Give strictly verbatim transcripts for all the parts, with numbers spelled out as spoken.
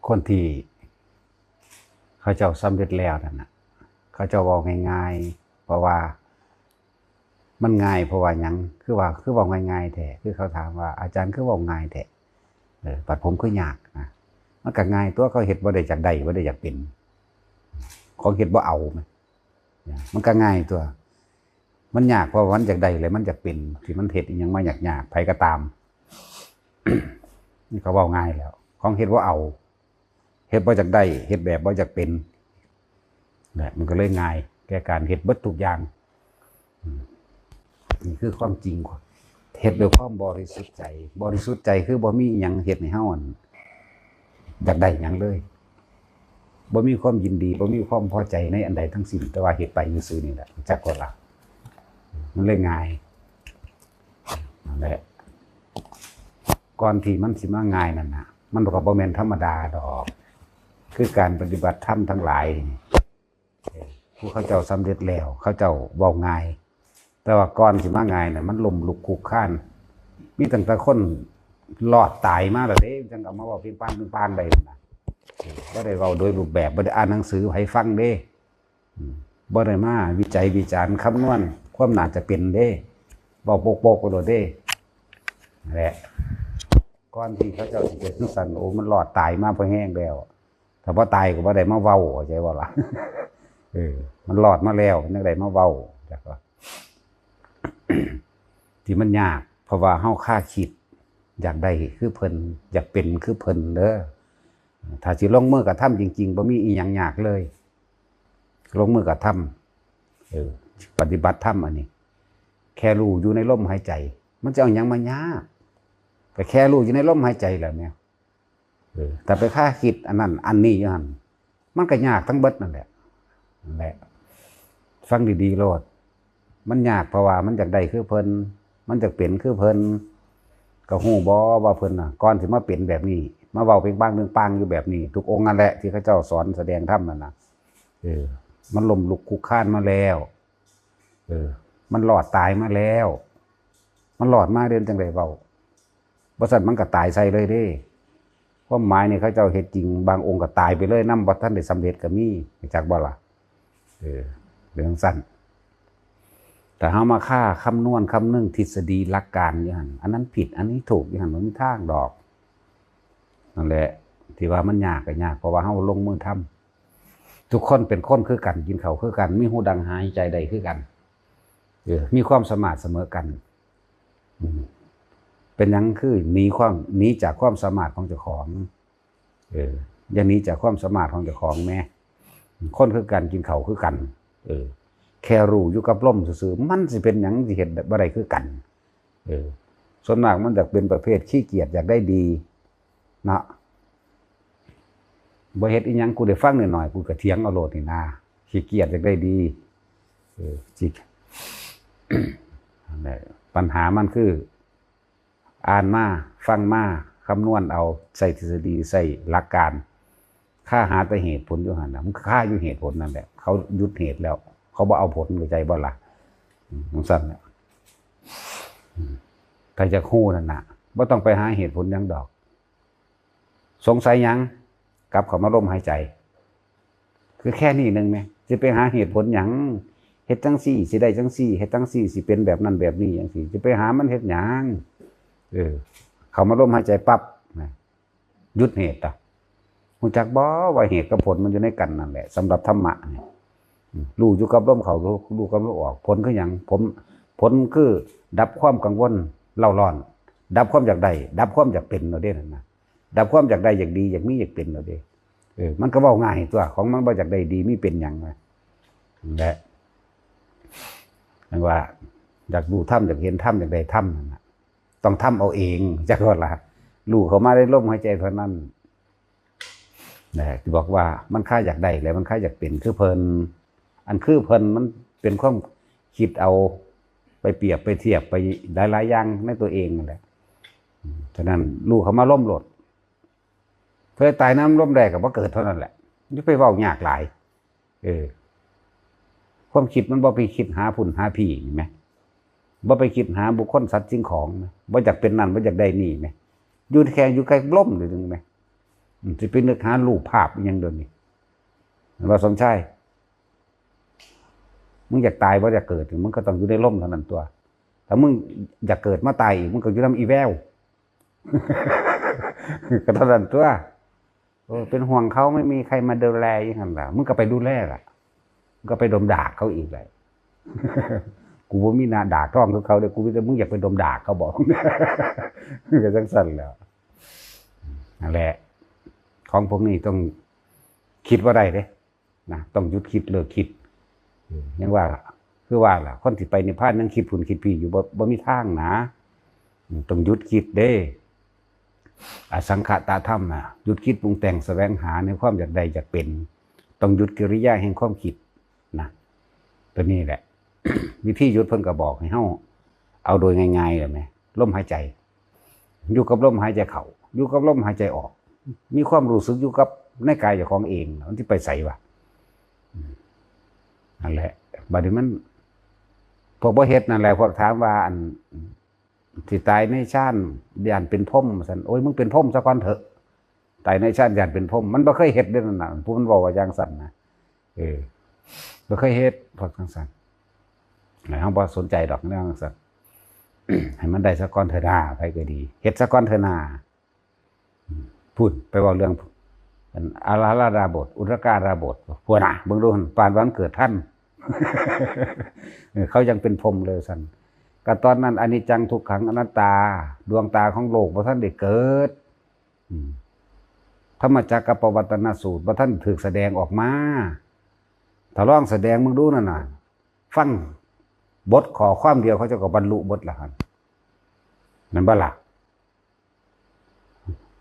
คนที่เขาเจ้าสำเร็จแล้วนั่นน่ะ เขาเจ้าเว้าง่ายๆ เพราะว่ามันง่าย เพราะว่าหยัง คือว่า คือเว้าง่ายๆแท้ คือเขาถามว่า "อาจารย์คือเว้าง่ายแท้ เออ บัดผมคือยาก" นะ มันก็ง่ายตัว เขาเฮ็ดบ่ได้จากได้ บ่ได้อยากเป็น ของเฮ็ดบ่เอาแหม มันก็ง่ายตัว มันยากเพราะว่ามันอยากได้เลย มันอยากเป็น ที่มันเฮ็ดอิหยังมายากๆ ไผก็ตาม นี่เขาเว้าง่ายแล้ว ของเฮ็ดบ่เอา เฮ็ดบ่อยากได้ เฮ็ดแบบบ่อยากเป็น นะ มันก็เลยง่าย แก่การเฮ็ดเบิดทุกอย่าง อืม นี่คือความจริง เฮ็ดด้วยความบริสุทธิ์ใจ บริสุทธิ์ใจคือบ่มีอิหยังเฮ็ดให้เฮา อั่น อยากได้หยังเลย บ่มีความยินดี บ่มีความพอใจในอันใดทั้งสิ้น แต่ว่าเฮ็ดไปซื่อๆนี่แหละ จักว่าล่ะ มันเลยง่าย นั่นแหละ ก่อนที่มันสิมาง่ายนั่นน่ะ มันก็บ่แม่นธรรมดาดอก คือการปฏิบัติธรรมทั้งหลายนี่ ผู้เขาเจ้าสำเร็จแล้ว เขาเจ้าเว้าง่าย แต่ว่าก่อนสิมาง่ายน่ะ มันล้มลุกคลุกคลาน มีตั้งแต่คนรอดตายมาแล้วเด้ จั่งเอามาเว้าเปงปางเปงปางได้นั่นน่ะ บ่ได้เว้าโดยรูปแบบ บ่ได้อ่านหนังสือให้ฟังเด้ อืม บ่ได้มาวิจัยวิจารณ์คำนวณความน่าจะเป็นเด้ เว้าโปกๆไปโลดเด้ นั่นแหละ ก่อนที่เขาเจ้าสิเป็นจั่งซั้น โอ้ มันรอดตายมาพอแฮงแล้ว ถ้าบ่ตายก็บ่ได้มาเว้า เข้าใจบ่ล่ะ เออ มันรอดมาแล้ว มันจั่งได้มาเว้า จักว่า ที่มันยาก เพราะว่าเฮาคาคิด อยากได้คือเพิ่น อยากเป็นคือเพิ่นเด้อ ถ้าสิลงมือกระทำจริงๆ บ่มีอิหยังยากเลย ลงมือกระทำ เออ ปฏิบัติธรรมอันนี้ แค่รู้อยู่ในลมหายใจ มันจะเอาหยังมายาก ก็แค่รู้อยู่ในลมหายใจแหละแหม เออ ถ้าไปคาคิดอันนั้นอันนี้อยู่หั่น มันก็ยากทั้งเบิดนั่นแหละ นั่นแหละ ฟังดีๆโลด มันยากเพราะว่ามันอยากได้คือเพิ่น มันอยากเป็นคือเพิ่น ก็ฮู้บ่ว่าเพิ่นน่ะ ก่อนสิมาเป็นแบบนี้ มาเว้าเปงปางเปงปางอยู่แบบนี้ ทุกองค์นั่นแหละ ที่เขาเจ้าสอนแสดงธรรมนั่นน่ะ เออ มันล้มลุกคลุกคลานมาแล้ว เออ มันรอดตายมาแล้ว มันรอดมาเด้ จั่งได้เว้า บ่ซั้นมันก็ตายใส่เลยเด้ ความหมายนี่เขาเจ้าเฮ็ดจริง บางองค์ก็ตายไปเลยนำ บ่ทันได้สำเร็จก็มี รู้จักบ่ล่ะ เออ เป็นจั่งซั้น ถ้าเฮามาคาคำนวณคำนึงทฤษฎีหลักการอยู่หั่น อันนั้นผิด อันนี้ถูกอยู่หั่น บ่มีทางดอก นั่นแหละ ที่ว่ามันยากก็ยาก เพราะว่าเฮาลงมือทำ ทุกคนเป็นคนคือกัน กินข้าวคือกัน มีหูดังหายใจได้คือกัน เออ มีความสามารถเสมอกัน อืม เป็นหยังคือหนีความ หนีจากความสามารถของเจ้าของ เออ อย่าหนีจากความสามารถของเจ้าของแหม คนคือกัน กินข้าวคือกัน เออ แค่รู้อยู่กับลมซื่อๆ มันสิเป็นหยังสิเฮ็ดบ่ได้คือกัน เออ ส่วนมากมันจะเป็นประเภทขี้เกียจอยากได้ดี เนาะ บ่เฮ็ดอิหยัง กูได้ฟังหน่อยๆ กูก็เถียงเอาโลดนี่นา ขี้เกียจอยากได้ดี เออ จิ นั่นแหละ ปัญหามันคือ อ่านมา ฟังมา คำนวณเอา ใส่ทฤษฎี ใส่หลักการ คาหาแต่เหตุผลอยู่หั่นน่ะ มันคาอยู่เหตุผลนั่นแหละ เขาหยุดเหตุแล้ว เขาบ่เอาผล เข้าใจบ่ล่ะ อืม จั่งซั้นแหละ อืม ถ้าอยากฮู้นั่นน่ะ บ่ต้องไปหาเหตุผลหยังดอก สงสัยหยัง กลับเข้ามาลมหายใจ คือแค่นี้หนึ่งแหม สิไปหาเหตุผลหยัง เฮ็ดจั่งซี้สิได้จั่งซี้ เฮ็ดจั่งซี้สิเป็นแบบนั้นแบบนี้จั่งซี้ สิไปหามันเฮ็ดหยัง เออ เข้ามาลมหายใจปั๊บนะ หยุดเหตุอ่ะ รู้จักบ่ว่าเหตุกับผลมันอยู่ในกันนั่นแหละ สำหรับธรรมะเนี่ย อืม รู้อยู่กับลมเข้า รู้ รู้กับลมออก ผลคือหยัง ผล ผลคือดับความกังวลเร่าร้อน ดับความอยากได้ ดับความอยากเป็นเอาเด้นั่นนะ ดับความอยากได้ อยากดี อยากมี อยากเป็นเอาเด้ เออ มันก็เว้าง่ายตัว ของมันบ่อยากได้ดี มีเป็นหยังวะ นั่นแหละ จั่งว่า อยากรู้ธรรม อยากเห็นธรรม อยากได้ธรรมนั่นน่ะ ต้องทำเอาเอง จั่งว่าล่ะ รู้เข้ามาในลมหายใจเท่านั้น นะ ที่บอกว่ามันคาอยากได้ และมันคาอยากเป็น คือเพิ่น อันคือเพิ่น มันเป็นความคิดเอา ไปเปรียบไปเทียบไปหลายๆอย่างในตัวเองนั่นแหละ อืม ฉะนั้นรู้เข้ามาลมโลด เพิ่นตายนำลมแรกก็บ่เกิดเท่านั้นแหละ อย่าไปเว้ายากหลาย เออ ความคิดมันบ่ไปคิดหาพุ้นหาพี้ เห็นไหม บ่ไปคิดหาบุคคลสัตว์สิ่งของนะ บ่อยากเป็นนั่น บ่อยากได้นี่แหม อยู่แค่อยู่ใกล้ลมนี่นึงแหม อืม สิไปนึกหารูปภาพอิหยังเดี๋ยวนี้ เห็นบ่สมชาย มึงอยากตายบ่อยากเกิด มึงก็ต้องอยู่ในลมเท่านั้นตัว ถ้ามึงอยากเกิดมาตายอีก มึงก็อยู่นำอีแวว ก็เท่านั้นตัว เออ เป็นห่วงเขาไม่มีใครมาดูแลอย่างนั้นล่ะ มึงก็ไปดูแลล่ะ มึงก็ไปดมดากเขาอีกแหละ กูบ่มีหน้าดากท้องคือเขาเด้อ กูมีแต่มึงอยากไปดมดากเขาบอก ก็จังซั่นแหล้ว นั่นแหละ ของพวกนี้ต้องคิดว่าได้เด้นะ ต้องหยุดคิดเลิกคิด เออ ยังว่าล่ะ คือว่าล่ะ คนที่ไปนิพพานยังคิดผุนคิดผีอยู่ บ่ บ่มีทางนะ อืม ต้องหยุดคิดเด้ อสังขตธรรมนะ หยุดคิดปรุงแต่งแสวงหาในความอยากได้อยากเป็น ต้องหยุดกิริยาแห่งความคิดนะ ตัวนี้แหละ วิธีหยุดเพิ่นก็บอกให้เฮาเอาโดยง่ายๆเลยแหม ลมหายใจ อยู่กับลมหายใจเข้า อยู่กับลมหายใจออก มีความรู้สึกอยู่กับในกายเจ้าของเอง มันสิไปไสวะ อืม นั่นแหละ บัดนี้มัน พวกบ่เฮ็ดนั่นแหละ พวกถามว่า อัน สิตายในฌาน ย่านเป็นพรหม ซั่น โอ้ย มึงเป็นพรหมซะก่อนเถอะ ตายในฌานย่านเป็นพรหม มันบ่เคยเฮ็ดเด้อนั่นน่ะ ผู้มันเว้าว่าอย่างซั่นนะ เออ บ่เคยเฮ็ด พวกจังซั่น เฮาบ่สนใจดอกเรื่องจังซั่น ให้มันได้ซะก่อนเถอะนา ไผก็ดี เฮ็ดซะก่อนเถอะนา อืม พู้น ไปเว้าเรื่อง อัน อาราธนาบท อุทการาบท พู้นน่ะ เบิ่งดูหั่น ปานว่ามันเกิดทัน เออ เขายังเป็นพรหมเลยซั่น ก็ตอนนั้นอนิจจังทุกขังอนัตตา ดวงตาของโลกบ่ทันได้เกิด อืม ธรรมจักรกัปปวัตตนสูตรบ่ทันถูกแสดงออกมา ถ้าลองแสดงมึงดูนั่นน่ะ ฟังบทข้อความเดียวเขาเจ้าก็บรรลุเบิดละหั่น แม่นบ่ล่ะ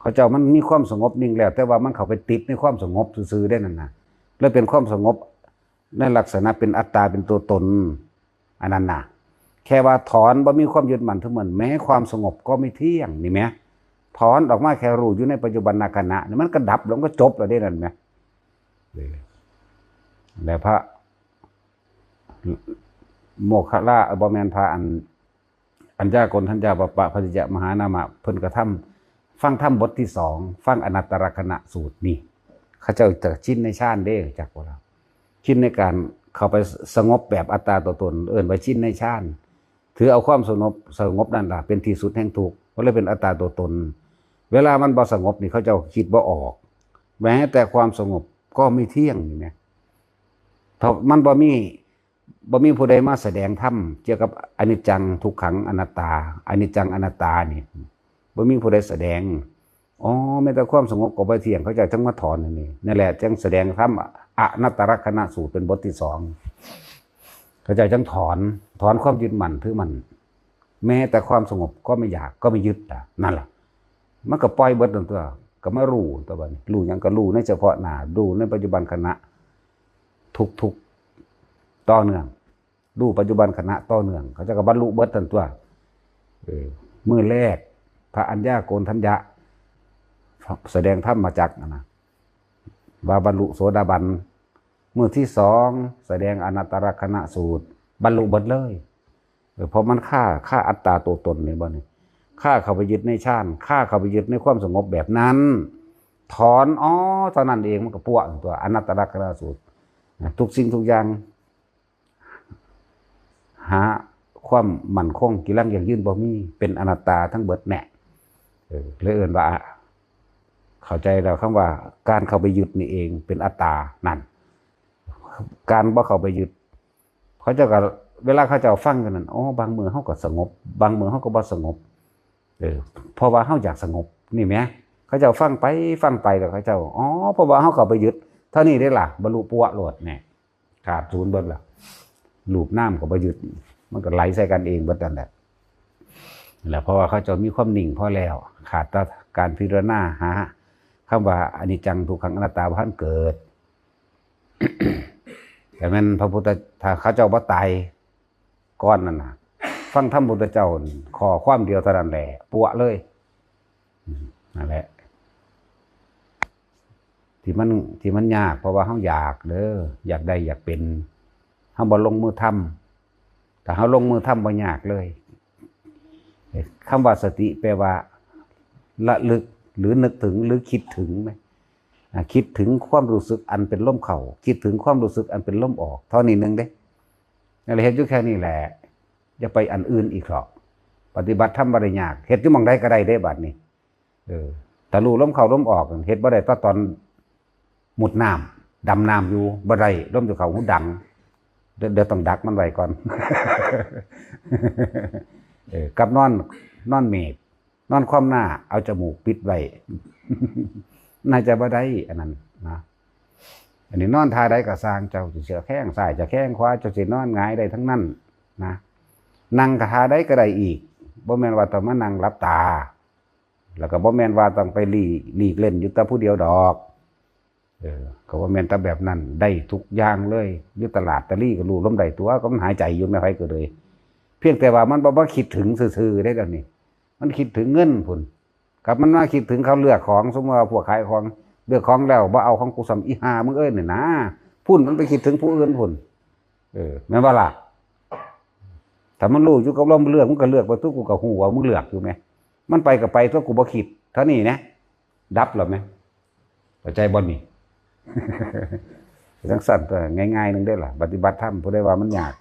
เขาเจ้ามันมีความสงบนิ่งแล้ว แต่ว่ามันเข้าไปติดในความสงบซื่อๆได้นั่นน่ะ แล้วเป็นความสงบในลักษณะเป็นอัตตาเป็นตัวตน อันนั้นน่ะ แค่ว่าถอนบ่มีความยึดมั่นถือมั่น แม้ความสงบก็ไม่เที่ยง นี่แหม ถอนออกมาแค่รู้อยู่ในปัจจุบันขณะ นี่มันก็ดับลงก็จบแล้วเด้นั่นแหม เออ แล้วพระโมคคัลลา เอ่อ บ่แม่น พระอัน อัญญาโกณฑัญญาวัปปะภัจจยมหานามะ เพิ่นก็ทำ ฟังธรรมบทที่สอง ฟังอนัตตลักษณะสูตรนี่ เขาเจ้าจะชินในฌานเด้ จักบ่ล่ะ ชินในการเข้าไปสงบแบบอัตตาตัวตน เอิ้นว่าชินในฌาน ถือเอาความสงบ สงบนั่นล่ะเป็นที่สุดแห่งทุกข์ ก็เลยเป็นอัตตาตัวตน เวลามันบ่สงบนี่เขาเจ้าคิดบ่ออก แม้แต่ความสงบก็ไม่เที่ยงนี่นะ ถ้ามันบ่มี บ่มีผู้ใดมาแสดงธรรมเกี่ยวกับอนิจจังทุกขังอนัตตา อนิจจังอนัตตานี่ บ่มีผู้ใดแสดง อ๋อ แม้แต่ความสงบก็บ่เที่ยง เขาเจ้าจั่งมาถอนอันนี้ นั่นแหละจั่งแสดงธรรมอนัตตลักษณะสูตรเป็นบทที่สอง เขาเจ้าจั่งถอน ถอนความยึดมั่นถือมั่น แม้แต่ความสงบก็ไม่อยาก ก็ไม่ยึดนะ นั่นล่ะ มันก็ปล่อยเบิดนั่นตัว ก็มารู้ตัวบัดนี้ รู้หยังก็รู้ในเฉพาะหน้า รู้ในปัจจุบันขณะ ทุกๆ ต่อเนื่อง รู้ปัจจุบันขณะต่อเนื่อง เขาเจ้าก็บรรลุเบิดนั่นตัว เออ มื้อแรก พระอัญญาโกณฑัญญะ แสดงธรรมจักรนะ ว่าบรรลุโสดาบัน มื้อที่สอง แสดงอนัตตลักษณะสูตร บรรลุเบิดเลย เออ เพราะมันฆ่า ฆ่าอัตตาตัวตนนี่บ่นี่ ฆ่าเข้าไปยึดในฌาน ฆ่าเข้าไปยึดในความสงบแบบนั้น ถอน อ๋อ เท่านั้นเอง มันก็ปั้วตัวอนัตตลักษณะสูตรนะ ทุกสิ่งทุกอย่าง หาความมั่นคง กิรังยั่งยืนบ่มี เป็นอนัตตาทั้งเบิดแน่ เออ เลยเอิ้นว่า เข้าใจแล้วคำว่าการเข้าไปยึดนี่เองเป็นอัตตานั่น การบ่เข้าไปยึด เขาเจ้าก็ เวลาเขาเจ้าฟังกันนั่น อ๋อ บางมื้อเฮาก็สงบ บางมื้อเฮาก็บ่สงบ เออ เพราะว่าเฮาอยากสงบ นี่แหม เขาเจ้าฟังไปฟังไปแล้วเขาเจ้า อ๋อ เพราะว่าเฮาเข้าไปยึด เท่านี้เด้ล่ะ บรรลุปั้วโลดแน่ ขาดศูนย์เบิดล่ะ รูปนามก็บ่ยึด มันก็ไหลใส่กันเองเบิดนั่นแหละ แล้วเพราะว่าเขาเจ้ามีความนิ่งพอแล้ว ขาดแต่การพิจารณาหาคำว่าอนิจจังทุกขังอนัตตาบ่ทันเกิด แต่แม่นพระพุทธ ถ้าเขาเจ้าบ่ตายก่อนนั่นน่ะ ฟังธรรมพุทธเจ้านี่ ข้อความเดียวเท่านั้นแหละ ปั้วเลย อืม นั่นแหละ ที่มัน ที่มันยาก เพราะว่าเฮาอยากเด้อ อยากได้อยากเป็น เฮาบ่ลงมือทำ ถ้าเฮาลงมือทำบ่ยากเลย คำว่าสติแปลว่า ระลึก หรือนึกถึง หรือคิดถึงไหม อ่ะ คิดถึงความรู้สึกอันเป็นลมเข้า คิดถึงความรู้สึกอันเป็นลมออก เท่านี้หนึ่งเด้ นั่นแหละ เฮ็ดอยู่แค่นี้แหละ อย่าไปอันอื่นอีกเถาะ ปฏิบัติธรรมบ่ได้ยาก เฮ็ดอยู่หม่องใดก็ได้เด้บัดนี้ เออ ถ้ารู้ลมเข้าลมออก เฮ็ดบ่ได้แต่ตอนมุดน้ำ ดำน้ำอยู่ บ่ได้ ลมจะเข้าหูดัง เดี๋ยว เดี๋ยวต้องดักมันไว้ก่อน เออ กับนอน นอนเมด นอนคว่ำหน้า เอาจมูกปิดไว้ น่าจะบ่ได้ อันนั้นนะ อันนี้นอนท่าใดก็ซ่าง เจ้าสิเสียแข้งซ้ายจะแข้งขวา เจ้าสินอนหงายได้ทั้งนั้นนะ นั่งก็ท่าใดก็ได้อีก บ่แม่นว่าต้องมานั่งหลับตา แล้วก็บ่แม่นว่าต้องไปหลีก หลีกเล่นอยู่แต่ผู้เดียวดอก เออ ก็บ่แม่นแต่แบบนั้น ได้ทุกอย่างเลย อยู่ตลาดตะลี่ก็รู้ลมได้ตัว ก็มันหายใจอยู่ แม่นไผก็เลย เพียงแต่ว่ามันบ่มาคิดถึงซื่อๆเด้ เดี๋ยวนี้ มันคิดถึงเงินพุ้น ครับ มันมาคิดถึงเขาเลือกของ สมมุติว่าพวกขายของ เลือกของแล้วบ่เอาของกูซ้ำ อีห่ามึงเอ้ย นี่นะ พุ้นมันไปคิดถึงผู้อื่นพุ้น เออ แม่นบ่ล่ะ ถ้ามันรู้อยู่กับลมเลือก มันก็เลือกไปตุ๊ก กูก็ฮู้ว่ามึงเลือกอยู่แหม มันไปก็ไปตัว กูบ่คิด เท่านี้นะ ดับแล้วแหม เข้าใจบ่นี่ จังซั่นตัว ง่ายๆหนึ่งเด้อล่ะ ปฏิบัติธรรม ผู้ใดว่ามันยาก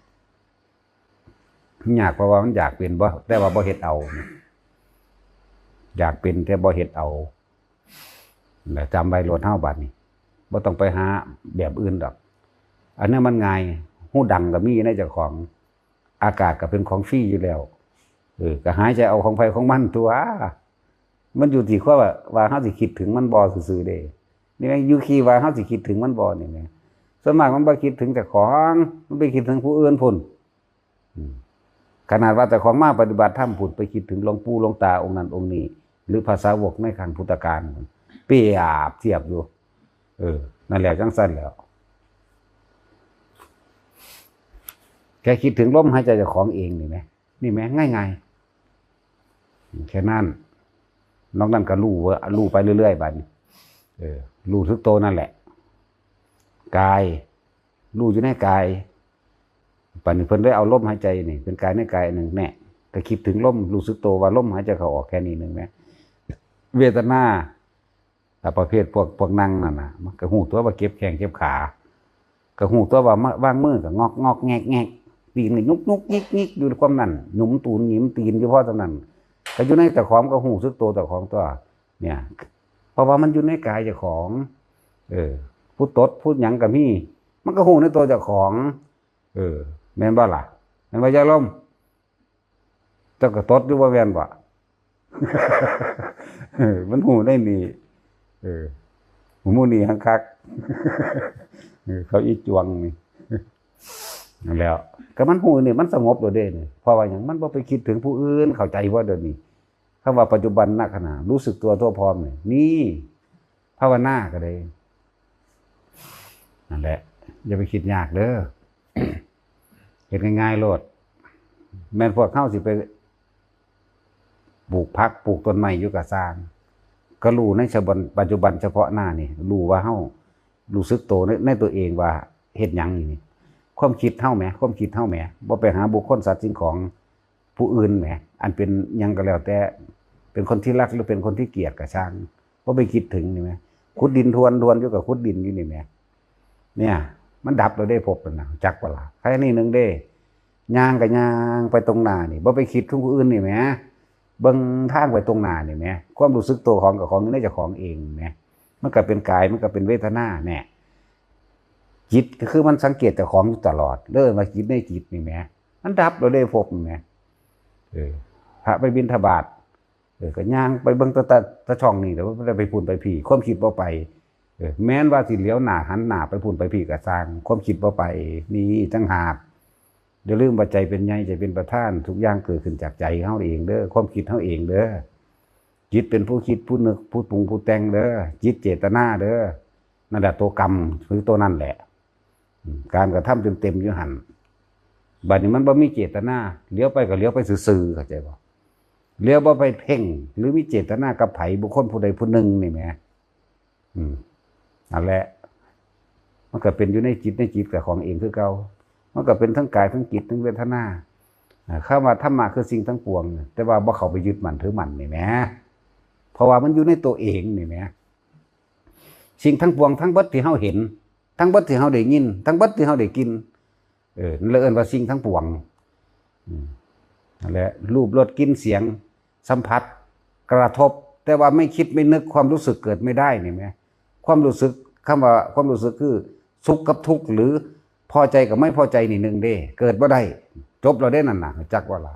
มันยากเพราะว่ามันอยากเป็นบ่ แต่ว่าบ่เฮ็ดเอา อยากเป็นแต่บ่เฮ็ดเอา แล้วจำไว้โลดเฮาบัดนี้ บ่ต้องไปหาแบบอื่นดอก อันนี้มันง่าย หูดังก็มีอยู่ในเจ้าของ อากาศก็เป็นของฟรีอยู่แล้ว เออ ก็หายใจเอาของไผของมันตัว มันอยู่ที่ความว่า ว่าเฮาสิคิดถึงมันบ่ซื่อๆเด้ นี่แหละ อยู่ที่ว่าเฮาสิคิดถึงมันบ่นี่แหละ ส่วนมากมันบ่คิดถึงเจ้าของ มันไปคิดถึงผู้อื่นพุ้น อืม ขนาดว่าเจ้าของมาปฏิบัติธรรมพุ้น ไปคิดถึงหลวงปู่หลวงตาองค์นั้นองค์นี้ หรือพระสาวกในครั้งพุทธกาล เปรียบเทียบอยู่ เออ นั่นแหละ จังซั่นแหล้ว แค่คิดถึงลมหายใจเจ้าของเองนี่แหม นี่แหม ง่ายๆ แค่นั้น นอกนั้นก็รู้ว่า รู้ไปเรื่อยๆ บัดนี้ เออ รู้สึกตัวนั่นแหละ กาย รู้อยู่ในกาย บัดนี้เพิ่นเลยเอาลมหายใจนี่ เป็นกายในกายอันหนึ่ง แน่ ก็คิดถึงลม รู้สึกตัวว่าลมหายใจเข้าออกแค่นี้หนึ่งแหม เวทนา ถ้าประเภทพวก พวกนั่งนั่นน่ะ มันก็ฮู้ตัวว่าเจ็บแข้งเจ็บขา ก็ฮู้ตัวว่ามาวางมือก็งอกงอกแงกแงก ตีนก็ยุกยุกยิกยิกอยู่ในความนั่น หยุมตูนหยุมตีนอยู่พอเท่านั้น ก็อยู่ในเจ้าของ ก็ฮู้สึกตัวเจ้าของตัว เนี่ย เพราะว่ามันอยู่ในกายเจ้าของ เออ ผู้ตดผู้หยังก็มี มันก็ฮู้ในตัวเจ้าของ เออ แม่นบ่ล่ะ แม่นบ่ ยายลม เจ้าก็ตดอยู่บ่แม่นบ่ เออ มันฮู้ได้นี่ เออ หมู่นี่หังคัก เออ เขาอีจวงนี่ นั่นแหล้ว ก็มันฮู้นี่ มันสงบแล้วเด้นี่ เพราะว่าหยัง มันบ่ไปคิดถึงผู้อื่น เข้าใจบ่เดี๋ยวนี้ คำว่าปัจจุบันขณะ รู้สึกตัวทั่วพร้อมนี่ นี่ ภาวนาก็ได้ นั่นแหละ อย่าไปคิดยากเด้อ เฮ็ดง่ายๆโลด แม่นพวกเฮาสิไปปลูกผักปลูกต้นไม้อยู่ก็ซ่าง ก็รู้ในปัจจุบันเฉพาะหน้านี่ รู้ว่าเฮารู้สึกตัวใน ในตัวเองว่าเฮ็ดหยังนี่ ความคิดเฮาแหม ความคิดเฮาแหม บ่ไปหาบุคคลสัตว์สิ่งของผู้อื่นแหม อันเป็นหยังก็แล้วแต่ เป็นคนที่รักหรือเป็นคนที่เกลียดก็ซ่าง บ่ไปคิดถึงนี่แหม ขุดดินทวนทวนอยู่ก็ขุดดินอยู่นี่แหม เนี่ย มันดับแล้วเด้ภพนั่นน่ะ จักบ่ล่ะ แค่นี้หนึ่งเด้ ย่างก็ย่างไปตรงหน้านี่ บ่ไปคิดถึงผู้อื่นนี่แหม เบิ่งทางไปตรงหน้านี่แหม ความรู้สึกตัวของกับของอยู่ในเจ้าของเองแหม มันก็เป็นกาย มันก็เป็นเวทนาแหม จิตก็คือมันสังเกตเจ้าของอยู่ตลอด เลยว่าจิตในจิตนี่แหม มันดับแล้วเด้ภพนี่แหม เออ พระไปบิณฑบาต เออ ก็ย่างไปเบิ่งแต่ แต่ แต่ช่องนี่ แต่ว่าบ่ได้ไปพุ้นไปพี้ ความคิดบ่ไป เออ แม้นว่าสิเหลียวหน้าหันหน้าไปพุ้นไปพี้ก็ซ่าง ความคิดบ่ไป นี่ต่างหาก อย่าลืมว่าใจเป็นใหญ่ ใจเป็นประธาน ทุกอย่างเกิดขึ้นจากใจเฮาเองเด้อ ความคิดเฮาเองเด้อ จิตเป็นผู้คิด ผู้นึก ผู้ปรุง ผู้แต่งเด้อ จิตเจตนาเด้อ นั่นแหละตัวกรรม คือตัวนั่นแหละ อืม การกระทำเต็มๆอยู่หั่น บัดนี้มันบ่มีเจตนา เหลียวไปก็เหลียวไปซื่อๆ เข้าใจบ่ เหลียวบ่ไปเพ่ง หรือมีเจตนากับไผ บุคคลผู้ใดผู้หนึ่งนี่แหม อืม นั่นแหละ มันก็เป็นอยู่ในจิต ในจิตกับของเองคือเก่า มันก็เป็นทั้งกายทั้งจิตทั้งเวทนา อ่า คำว่าธรรมะคือสิ่งทั้งปวงเนี่ย แต่ว่าบ่เข้าไปยึดมั่นถือมั่นนี่แหม เพราะว่ามันอยู่ในตัวเองนี่แหม สิ่งทั้งปวงทั้งเบิดที่เฮาเห็น ทั้งเบิดที่เฮาได้ยิน ทั้งเบิดที่เฮาได้กลิ่น เออนั่นเลยเอิ้นว่าสิ่งทั้งปวง อืมนั่นแหละ รูป รส กลิ่น เสียง สัมผัส กระทบ แต่ว่าไม่คิดไม่นึก ความรู้สึกเกิดไม่ได้นี่แหม ความรู้สึก คำว่าความรู้สึกคือสุขกับทุกข์ หรือพอใจกับไม่พอใจนี่หนึ่งเด้ เกิดบ่ได้ จบแล้วเด้นั่นน่ะ จักว่าล่ะ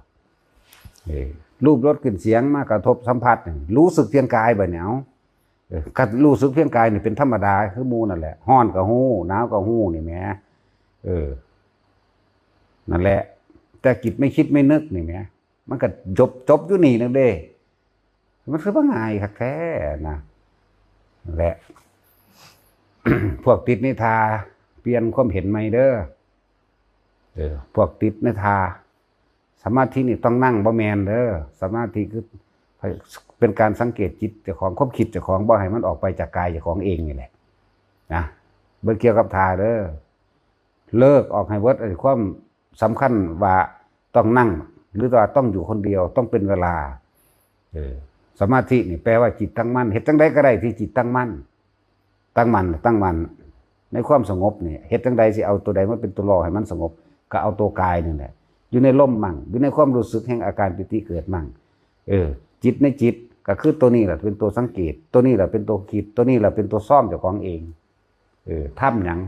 เออรูป รส กลิ่น เสียงมากระทบสัมผัสนี่ รู้สึกเพียงกายบัดนี้ เอา เออก็รู้สึกเพียงกายนี่เป็นธรรมดาคือหมู่นั่นแหละ ร้อนก็ฮู้ หนาวก็ฮู้นี่แหม เออ นั่นแหละ แต่จิตไม่คิดไม่นึกนี่แหม มันก็จบ จบอยู่นี่นึงเด้ มันคือว่าง่ายคักแท้นะ นั่นแหละ พวกติดนิทรา เปลี่ยนความเห็นใหม่เด้อ เออ พวกติดนิทรา สมาธินี่ต้องนั่ง บ่แม่นเด้อ สมาธิคือเป็นการสังเกตจิตเจ้าของ ความคิดเจ้าของ บ่ให้มันออกไปจากกายเจ้าของเองนี่แหละ นะ เบิ่งเกี่ยวกับทราเด้อ เลิกออกให้เบิดไอ้ความสำคัญว่าต้องนั่ง หรือว่าต้องอยู่คนเดียว ต้องเป็นเวลา เออ สมาธินี่แปลว่าจิตตั้งมั่น เฮ็ดจั่งใดก็ได้ที่จิตตั้งมั่น ตั้งมั่น ตั้งมั่น ในความสงบนี่ เฮ็ดจั่งใดสิเอาตัวใดมาเป็นตัวล่อให้มันสงบ ก็เอาตัวกายนี่แหละ อยู่ในลมมั่ง อยู่ในความรู้สึกแห่งอาการปีติเกิดมั่ง เออ จิตในจิตก็คือตัวนี้แหละเป็นตัวสังเกต ตัวนี้แหละเป็นตัวคิด ตัวนี้แหละเป็นตัวซ่อมเจ้าของเอง เออ ธรรมหยัง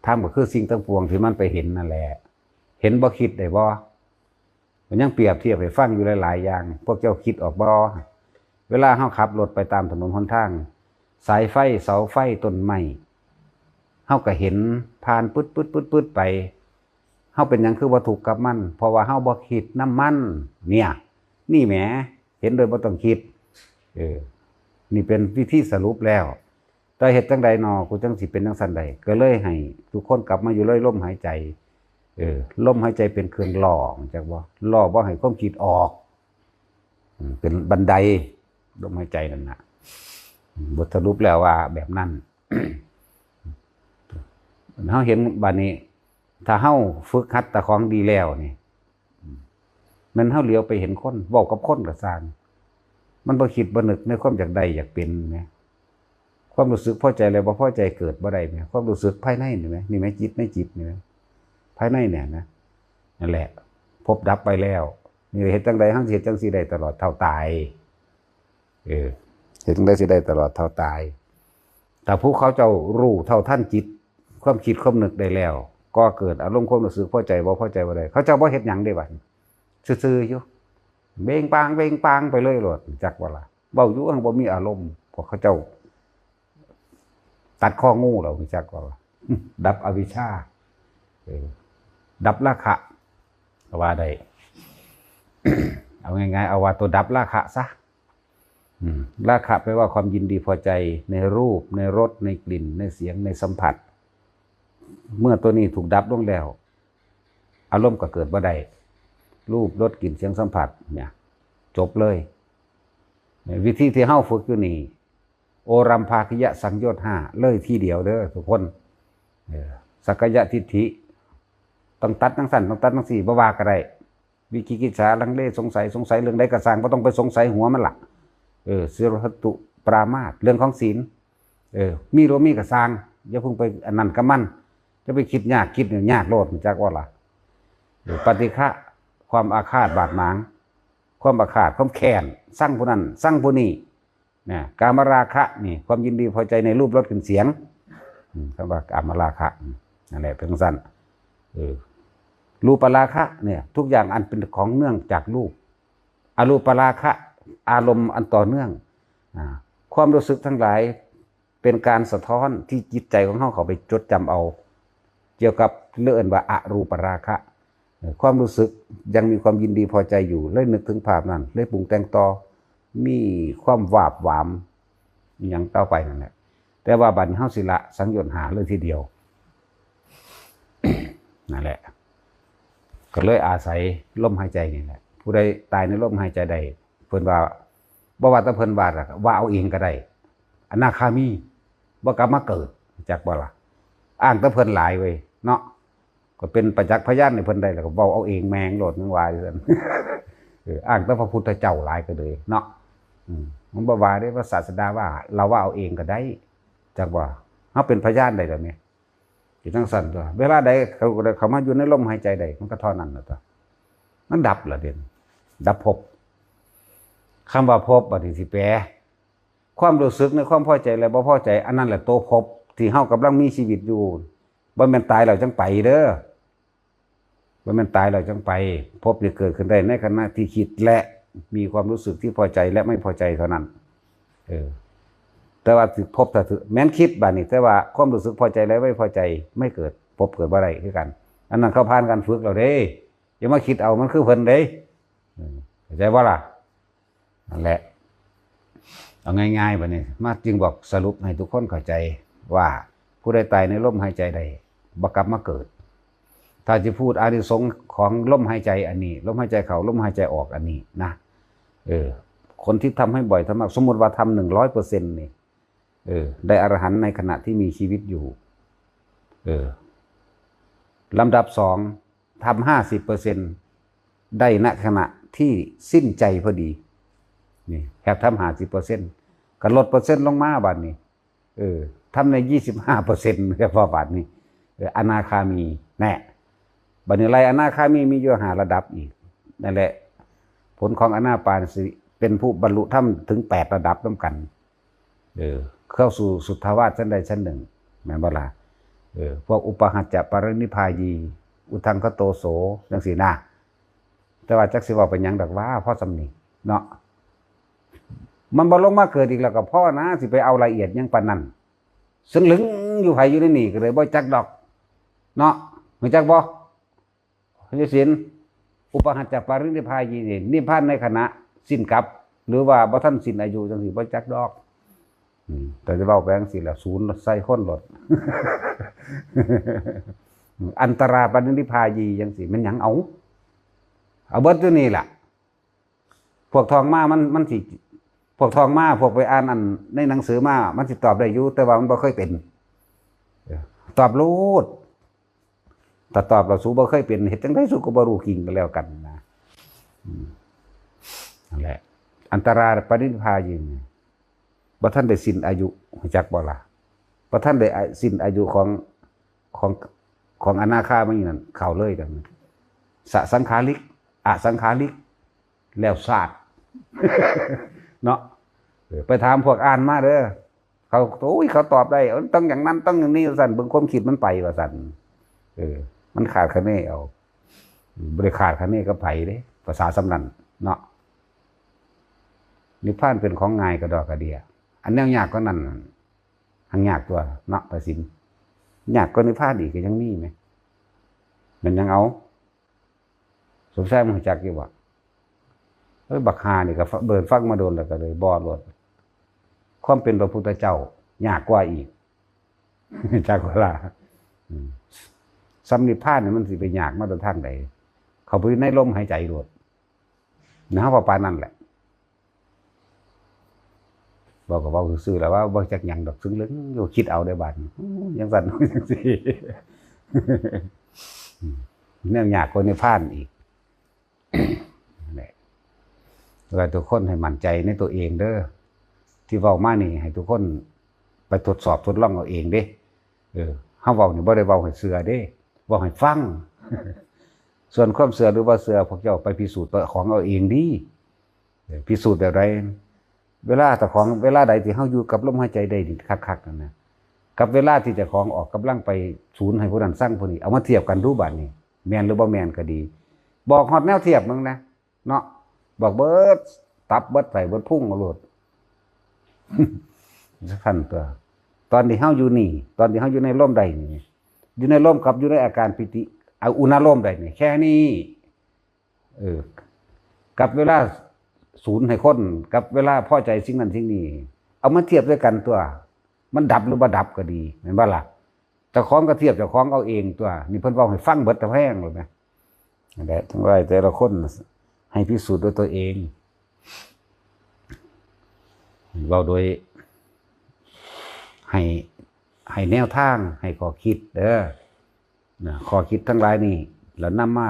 ธรรมก็คือสิ่งทั้งปวงที่มันไปเห็นนั่นแหละ เห็นบ่ คิดได้บ่ มันยังเปรียบเทียบให้ฟังอยู่หลายๆ อย่าง พวกเจ้าคิดออกบ่ เวลาเฮาขับรถไปตามถนนหนทาง สายไฟ เสาไฟ ต้นไม้ เฮาก็เห็นผ่านปึ๊ดปึ๊ดปึ๊ดปึ๊ดไป เฮาเป็นหยังคือบ่ทุกข์กับมัน เพราะว่าเฮาบ่คิดนำมัน เนี่ย นี่แหม เห็นโดยบ่ต้องคิด เออ นี่เป็นวิธีสรุปแล้ว แต่เฮ็ดจั่งใดนอ กูจั่งสิเป็นจั่งซั่นได้ ก็เลยให้ทุกคนกลับมาอยู่เลยลมหายใจ เออ ลมหายใจเป็นเครื่องล่อ จักบ่ ล่อบ่ให้ความคิดออก อืม เป็นบันได ลมหายใจนั่นน่ะ บทสรุปแล้วว่าแบบนั้น เฮาเห็นบัดนี้ ถ้าเฮาฝึกหัดตะของดีแล้วนี่ แม่นเฮาเหลียวไปเห็นคน เว้ากับคนก็ซ่าง มันบ่คิดบ่นึกในความอยากได้อยากเป็นแหม ความรู้สึกพอใจและบ่พอใจเกิดบ่ได้แหม ความรู้สึกภายในนี่แหม นี่แหม จิตในจิตนี่แหม ภายในเนี่ยนะ นั่นแหละ พบดับไปแล้ว นี่เฮ็ดจั่งใดเฮาสิเฮ็ดจั่งซี้ได้ตลอดเท่าตาย เออ เฮ็ดจั่งใดสิได้ตลอดเท่าตาย ถ้าผู้เขาเจ้ารู้เท่าทันจิต ความคิดความนึกได้แล้ว ก็เกิดอารมณ์ความรู้สึกพอใจบ่พอใจบ่ได้ เขาเจ้าบ่เฮ็ดหยังเด้บัดนี้ ซื่อๆ อยู่ เบงปางเบงปางไปเลยโลด จักว่าล่ะ เว้าอยู่หั้นบ่มีอารมณ์ พวกเขาเจ้า ตัดคองูแล้ว จักว่าล่ะ ดับอวิชชา เออ ดับราคะ ก็ว่าได้ เอาง่ายๆ เอาว่าตัวดับราคะซะ อืม ราคะแปลว่าความยินดีพอใจในรูป ในรส ในกลิ่น ในเสียง ในสัมผัส เมื่อตัวนี้ถูกดับลงแล้ว อารมณ์ก็เกิดบ่ได้ รูป รส กลิ่น เสียง สัมผัส เนี่ย จบเลย วิธีที่เฮาฝึกอยู่นี่ โอรัมภากิยสังโยชน์ห้า เลยทีเดียวเด้อทุกคน เออ สักกายทิฏฐิ ต้องตัดจั่งซั่น ต้องตัดจั่งซี้ บ่ว่าก็ได้ วิจิกิจฉา ลังเล สงสัย สงสัยเรื่องใดก็ซ่าง บ่ต้องไปสงสัยหัวมันล่ะ เออ ศีลพัตตุปรามาส เรื่องของศีล เออ มีบ่มีก็ซ่าง อย่าเพิ่งไปอันนั้นกับมัน อย่าไปคิดยาก คิดเนี่ยยากโลด จักว่าล่ะ เออ ปฏิฆะ ความอาฆาตบาดหมาง ความอาฆาต ความแค้น ซังผู้นั้น ซังผู้นี้ นะ กามราคะ นี่ ความยินดีพอใจในรูป รส กลิ่น เสียง อืม คำว่ากามราคะ อืม นั่นแหละ เป็นจั่งซั่น เออ รูปราคะ เนี่ย ทุกอย่างอันเป็นของเนื่องจากรูป อรูปราคะ อารมณ์อันต่อเนื่อง อ่า ความรู้สึกทั้งหลาย เป็นการสะท้อนที่จิตใจของเฮาเข้าไปจดจำเอา เกี่ยวกับเรื่องเอิ้นว่าอรูปราคะ เอ่อ ความรู้สึกยังมีความยินดีพอใจอยู่ เลยนึกถึงภาพนั้น เลยปรุงแต่งต่อ มีความวาบหวามอหยังต่อไปนั่นแหละ แต่ว่าบัดนี้เฮาสิละสังโยชน์ห้าเลยทีเดียว นั่นแหละ ก็เลยอาศัยลมหายใจนี่แหละ ผู้ใดตายในลมหายใจได้ เพิ่นว่า บ่ว่าแต่เพิ่นว่าล่ะ ว่าเอาเองก็ได้ อนาคามี บ่กลับมาเกิด จักบ่ล่ะ อ้างแต่เพิ่นหลายเว้ย เนาะ ก็เป็นประจักษ์พยานให้เพิ่นได้ แล้วก็เว้าเอาเองแม่งโลด มึงว่าอยู่ซั่น เออ อ้างแต่พระพุทธเจ้าหลายก็เลยเนาะ อืม มันบ่ว่าเด้ ว่าศาสดาว่า เราว่าเอาเองก็ได้ จักว่า เฮาเป็นพยานได้แล้วเนี่ย สิจั่งซั่นตั๊ว เวลาใดเขา เขามาอยู่ในลมหายใจใด มันก็เท่านั้นล่ะตั๊ว มันดับล่ะเด่น ดับภพ คำว่าภพบัดนี้สิแปล ความรู้สึกในความพอใจและบ่พอใจ อันนั้นแหละตัวภพที่เฮากำลังมีชีวิตอยู่ บ่แม่นตายแล้วจั่งไปเด้อ บ่แม่นตายแล้วจั่งไป ภพนี่เกิดขึ้นได้ในขณะที่คิดและมีความรู้สึกที่พอใจและไม่พอใจเท่านั้น เออ แต่ว่าสิภพถ้าถือ แม่นคิดบัดนี้ แต่ว่าความรู้สึกพอใจและไม่พอใจไม่เกิด ภพเกิดบ่ได้คือกัน อันนั้นเขาผ่านการฝึกแล้วเด้ อย่ามาคิดเอามันคือเพิ่นเด้ เออ เข้าใจบ่ล่ะ นั่นแหละ เอาง่ายๆ บัดนี้ มาจึงบอกสรุปให้ทุกคนเข้าใจว่า ผู้ใดตายในลมหายใจใด บ่กลับมาเกิด ถ้าจะพูดอานิสงส์ของลมหายใจอันนี้ ลมหายใจเข้า ลมหายใจออกอันนี้นะ เออ คนที่ทำให้บ่อยทำมาก สมมุติว่าทำ หนึ่งร้อยเปอร์เซ็นต์ นี่ เออ ได้อรหันต์ในขณะที่มีชีวิตอยู่ เออ ลำดับสอง ทำ ห้าสิบเปอร์เซ็นต์ ได้ณขณะที่สิ้นใจพอดี นี่ แฮกทำ ห้าสิบเปอร์เซ็นต์ ก็ลดเปอร์เซ็นต์ลงมาบัดนี้ เออ ทำใน ยี่สิบห้าเปอร์เซ็นต์ เฉพาะบัดนี้ เออ อนาคามี แน่ บัดนี้ไล่อนาคามีมีอยู่ห้าระดับอีก นั่นแหละ ผลของอนาปานสิเป็นผู้บรรลุธรรมถึงแปดระดับนำกัน เออ เข้าสู่สุทธาวาสชั้นใดชั้นหนึ่ง แม่นบ่ล่ะ เออ พวกอุปาหัจจะปรินิพพายี อุทธังคโตโส จั่งซี้นะ แต่ว่าจักสิเว้าไปหยังดอกว่า พอส่ำนี้เนาะ มันบ่ลงมาเกิดอีกแล้วก็พอนะ สิไปเอาละเอียดหยังปานนั้น ซึ่งลึงอยู่ไผอยู่ในนี่ก็เลยบ่จักดอก เนาะ รู้จักบ่ พระเจ้าศีล อุปาหัจจะปรินิพพายีนี่ นิพพานในขณะสิ้นกลับ หรือว่าบ่ทันสิ้นอายุจั่งซี้ บ่จักดอก อืม แต่จะเว้าไปจั่งซี้ล่ะ ศูนย์ใส่คนโลด อันตราปรินิพพายีจั่งซี้ แม่นหยังเอา เอาเบิดอยู่นี่ล่ะ พวกท่องมามัน มันสิ พวกท่องมา พวกไปอ่านอันในหนังสือมา มันสิตอบได้อยู่ แต่ว่ามันบ่เคยเป็น เออ ตอบโลด ถ้าตอบแล้วสูบ่เคยเป็น เฮ็ดจั่งใดสูก็บ่รู้จริงก็แล้วกันนะ อืม นั่นแหละ อันตราปรินิพพายีนี่ บ่ทันได้สิ้นอายุ รู้จักบ่ล่ะ บ่ทันได้สิ้นอายุของ ของ ของอนาคามีนั่น เข้าเลยกัน สสังขาริก อสังขาริก แล้วซาด เนาะ เออ ไปถามพวกอ่านมาเด้อ เขา โอ้ย เขาตอบได้ เออ ต้องอย่างนั้น ต้องอย่างนี้ ว่าซั่น เบิ่งความคิดมันไป ว่าซั่น เออ มันขาดคะเนเอา บ่ได้ขาดคะเนกับไผเด้ ภาษาส่ำนั้นเนาะ นิพพานเป็นของง่ายกระดอกกระเดี้ย อันแนวยากกว่านั้นหั่น หั่นยากตั๊วเนาะ พระศีล ยากกว่านิพพานอีกก็ยังมีแหม แม่นหยังเอา สมชาย มึงรู้จักอยู่บ่ เอ้ย บักห่านี่ก็เบิ่งฟังมาโดนแล้วก็เลยบ่โลด ความเป็นพระพุทธเจ้า ยากกว่าอีก จักเวลา อืม ส่ำนิพพานนี่มันสิไปยากมาแต่ทางใด เข้าไปในลมหายใจโลด นะ ว่าปานนั้นแหละ เว้าก็เว้าซื่อๆ แล้วว่าบ่จักหยังดอก ซึ่งเรื่องอยู่ คิดเอาได้บาดนี้ โอ้ จั่งซั่น จั่งซี้ แนวยากกว่านิพพานอีก นั่นแหละ ว่าทุกคนให้มั่นใจในตัวเองเด้อ ที่เว้ามานี่ให้ทุกคนไปทดสอบทดลองเอาเองเด้ เออ เฮาเว้านี่บ่ได้เว้าให้เชื่อเด้ เว้าให้ฟัง ส่วนความเชื่อหรือบ่เชื่อ พวกเจ้าไปพิสูจน์เจ้าของเอาเองดี เออ พิสูจน์แบบใด เวลาเจ้าของ เวลาใดที่เฮาอยู่กับลมหายใจได้ดีคักๆ นั่นนะ กับเวลาที่เจ้าของออกกำลังไปสูนให้ผู้นั้นซังผู้นี้ เอามาเทียบกันดูบาดนี้ แม่นหรือบ่แม่นก็ดี บอกฮอดแนวเทียบมึงนะ เนาะ บอกเบิดตับเบิดไส้เบิดพุงเอาโลด ซั่นตั๊ว ตอนที่เฮาอยู่นี่ ตอนที่เฮาอยู่ในลมได้นี่ อยู่ในลมกับอยู่ในอาการปีติ เอาอุณาโลมได้นี่ แค่นี้ เออ กับเวลาสูนให้คน กับเวลาพอใจสิ่งนั้นสิ่งนี้ เอามาเทียบด้วยกันตั๊ว มันดับหรือบ่ดับก็ดี แม่นบ่ล่ะ เจ้าของก็เทียบเจ้าของเอาเองตั๊ว นี่เพิ่นเว้าให้ฟังเบิดตะแพงเลยนะ นั่นแหละ ทั้งหลายแต่ละคนให้พิสูจน์ด้วยตัวเอง เว้าโดย ให้ ให้แนวทาง ให้ข้อคิดเด้อ นะ ข้อคิดทั้งหลายนี่ แล้วนำมา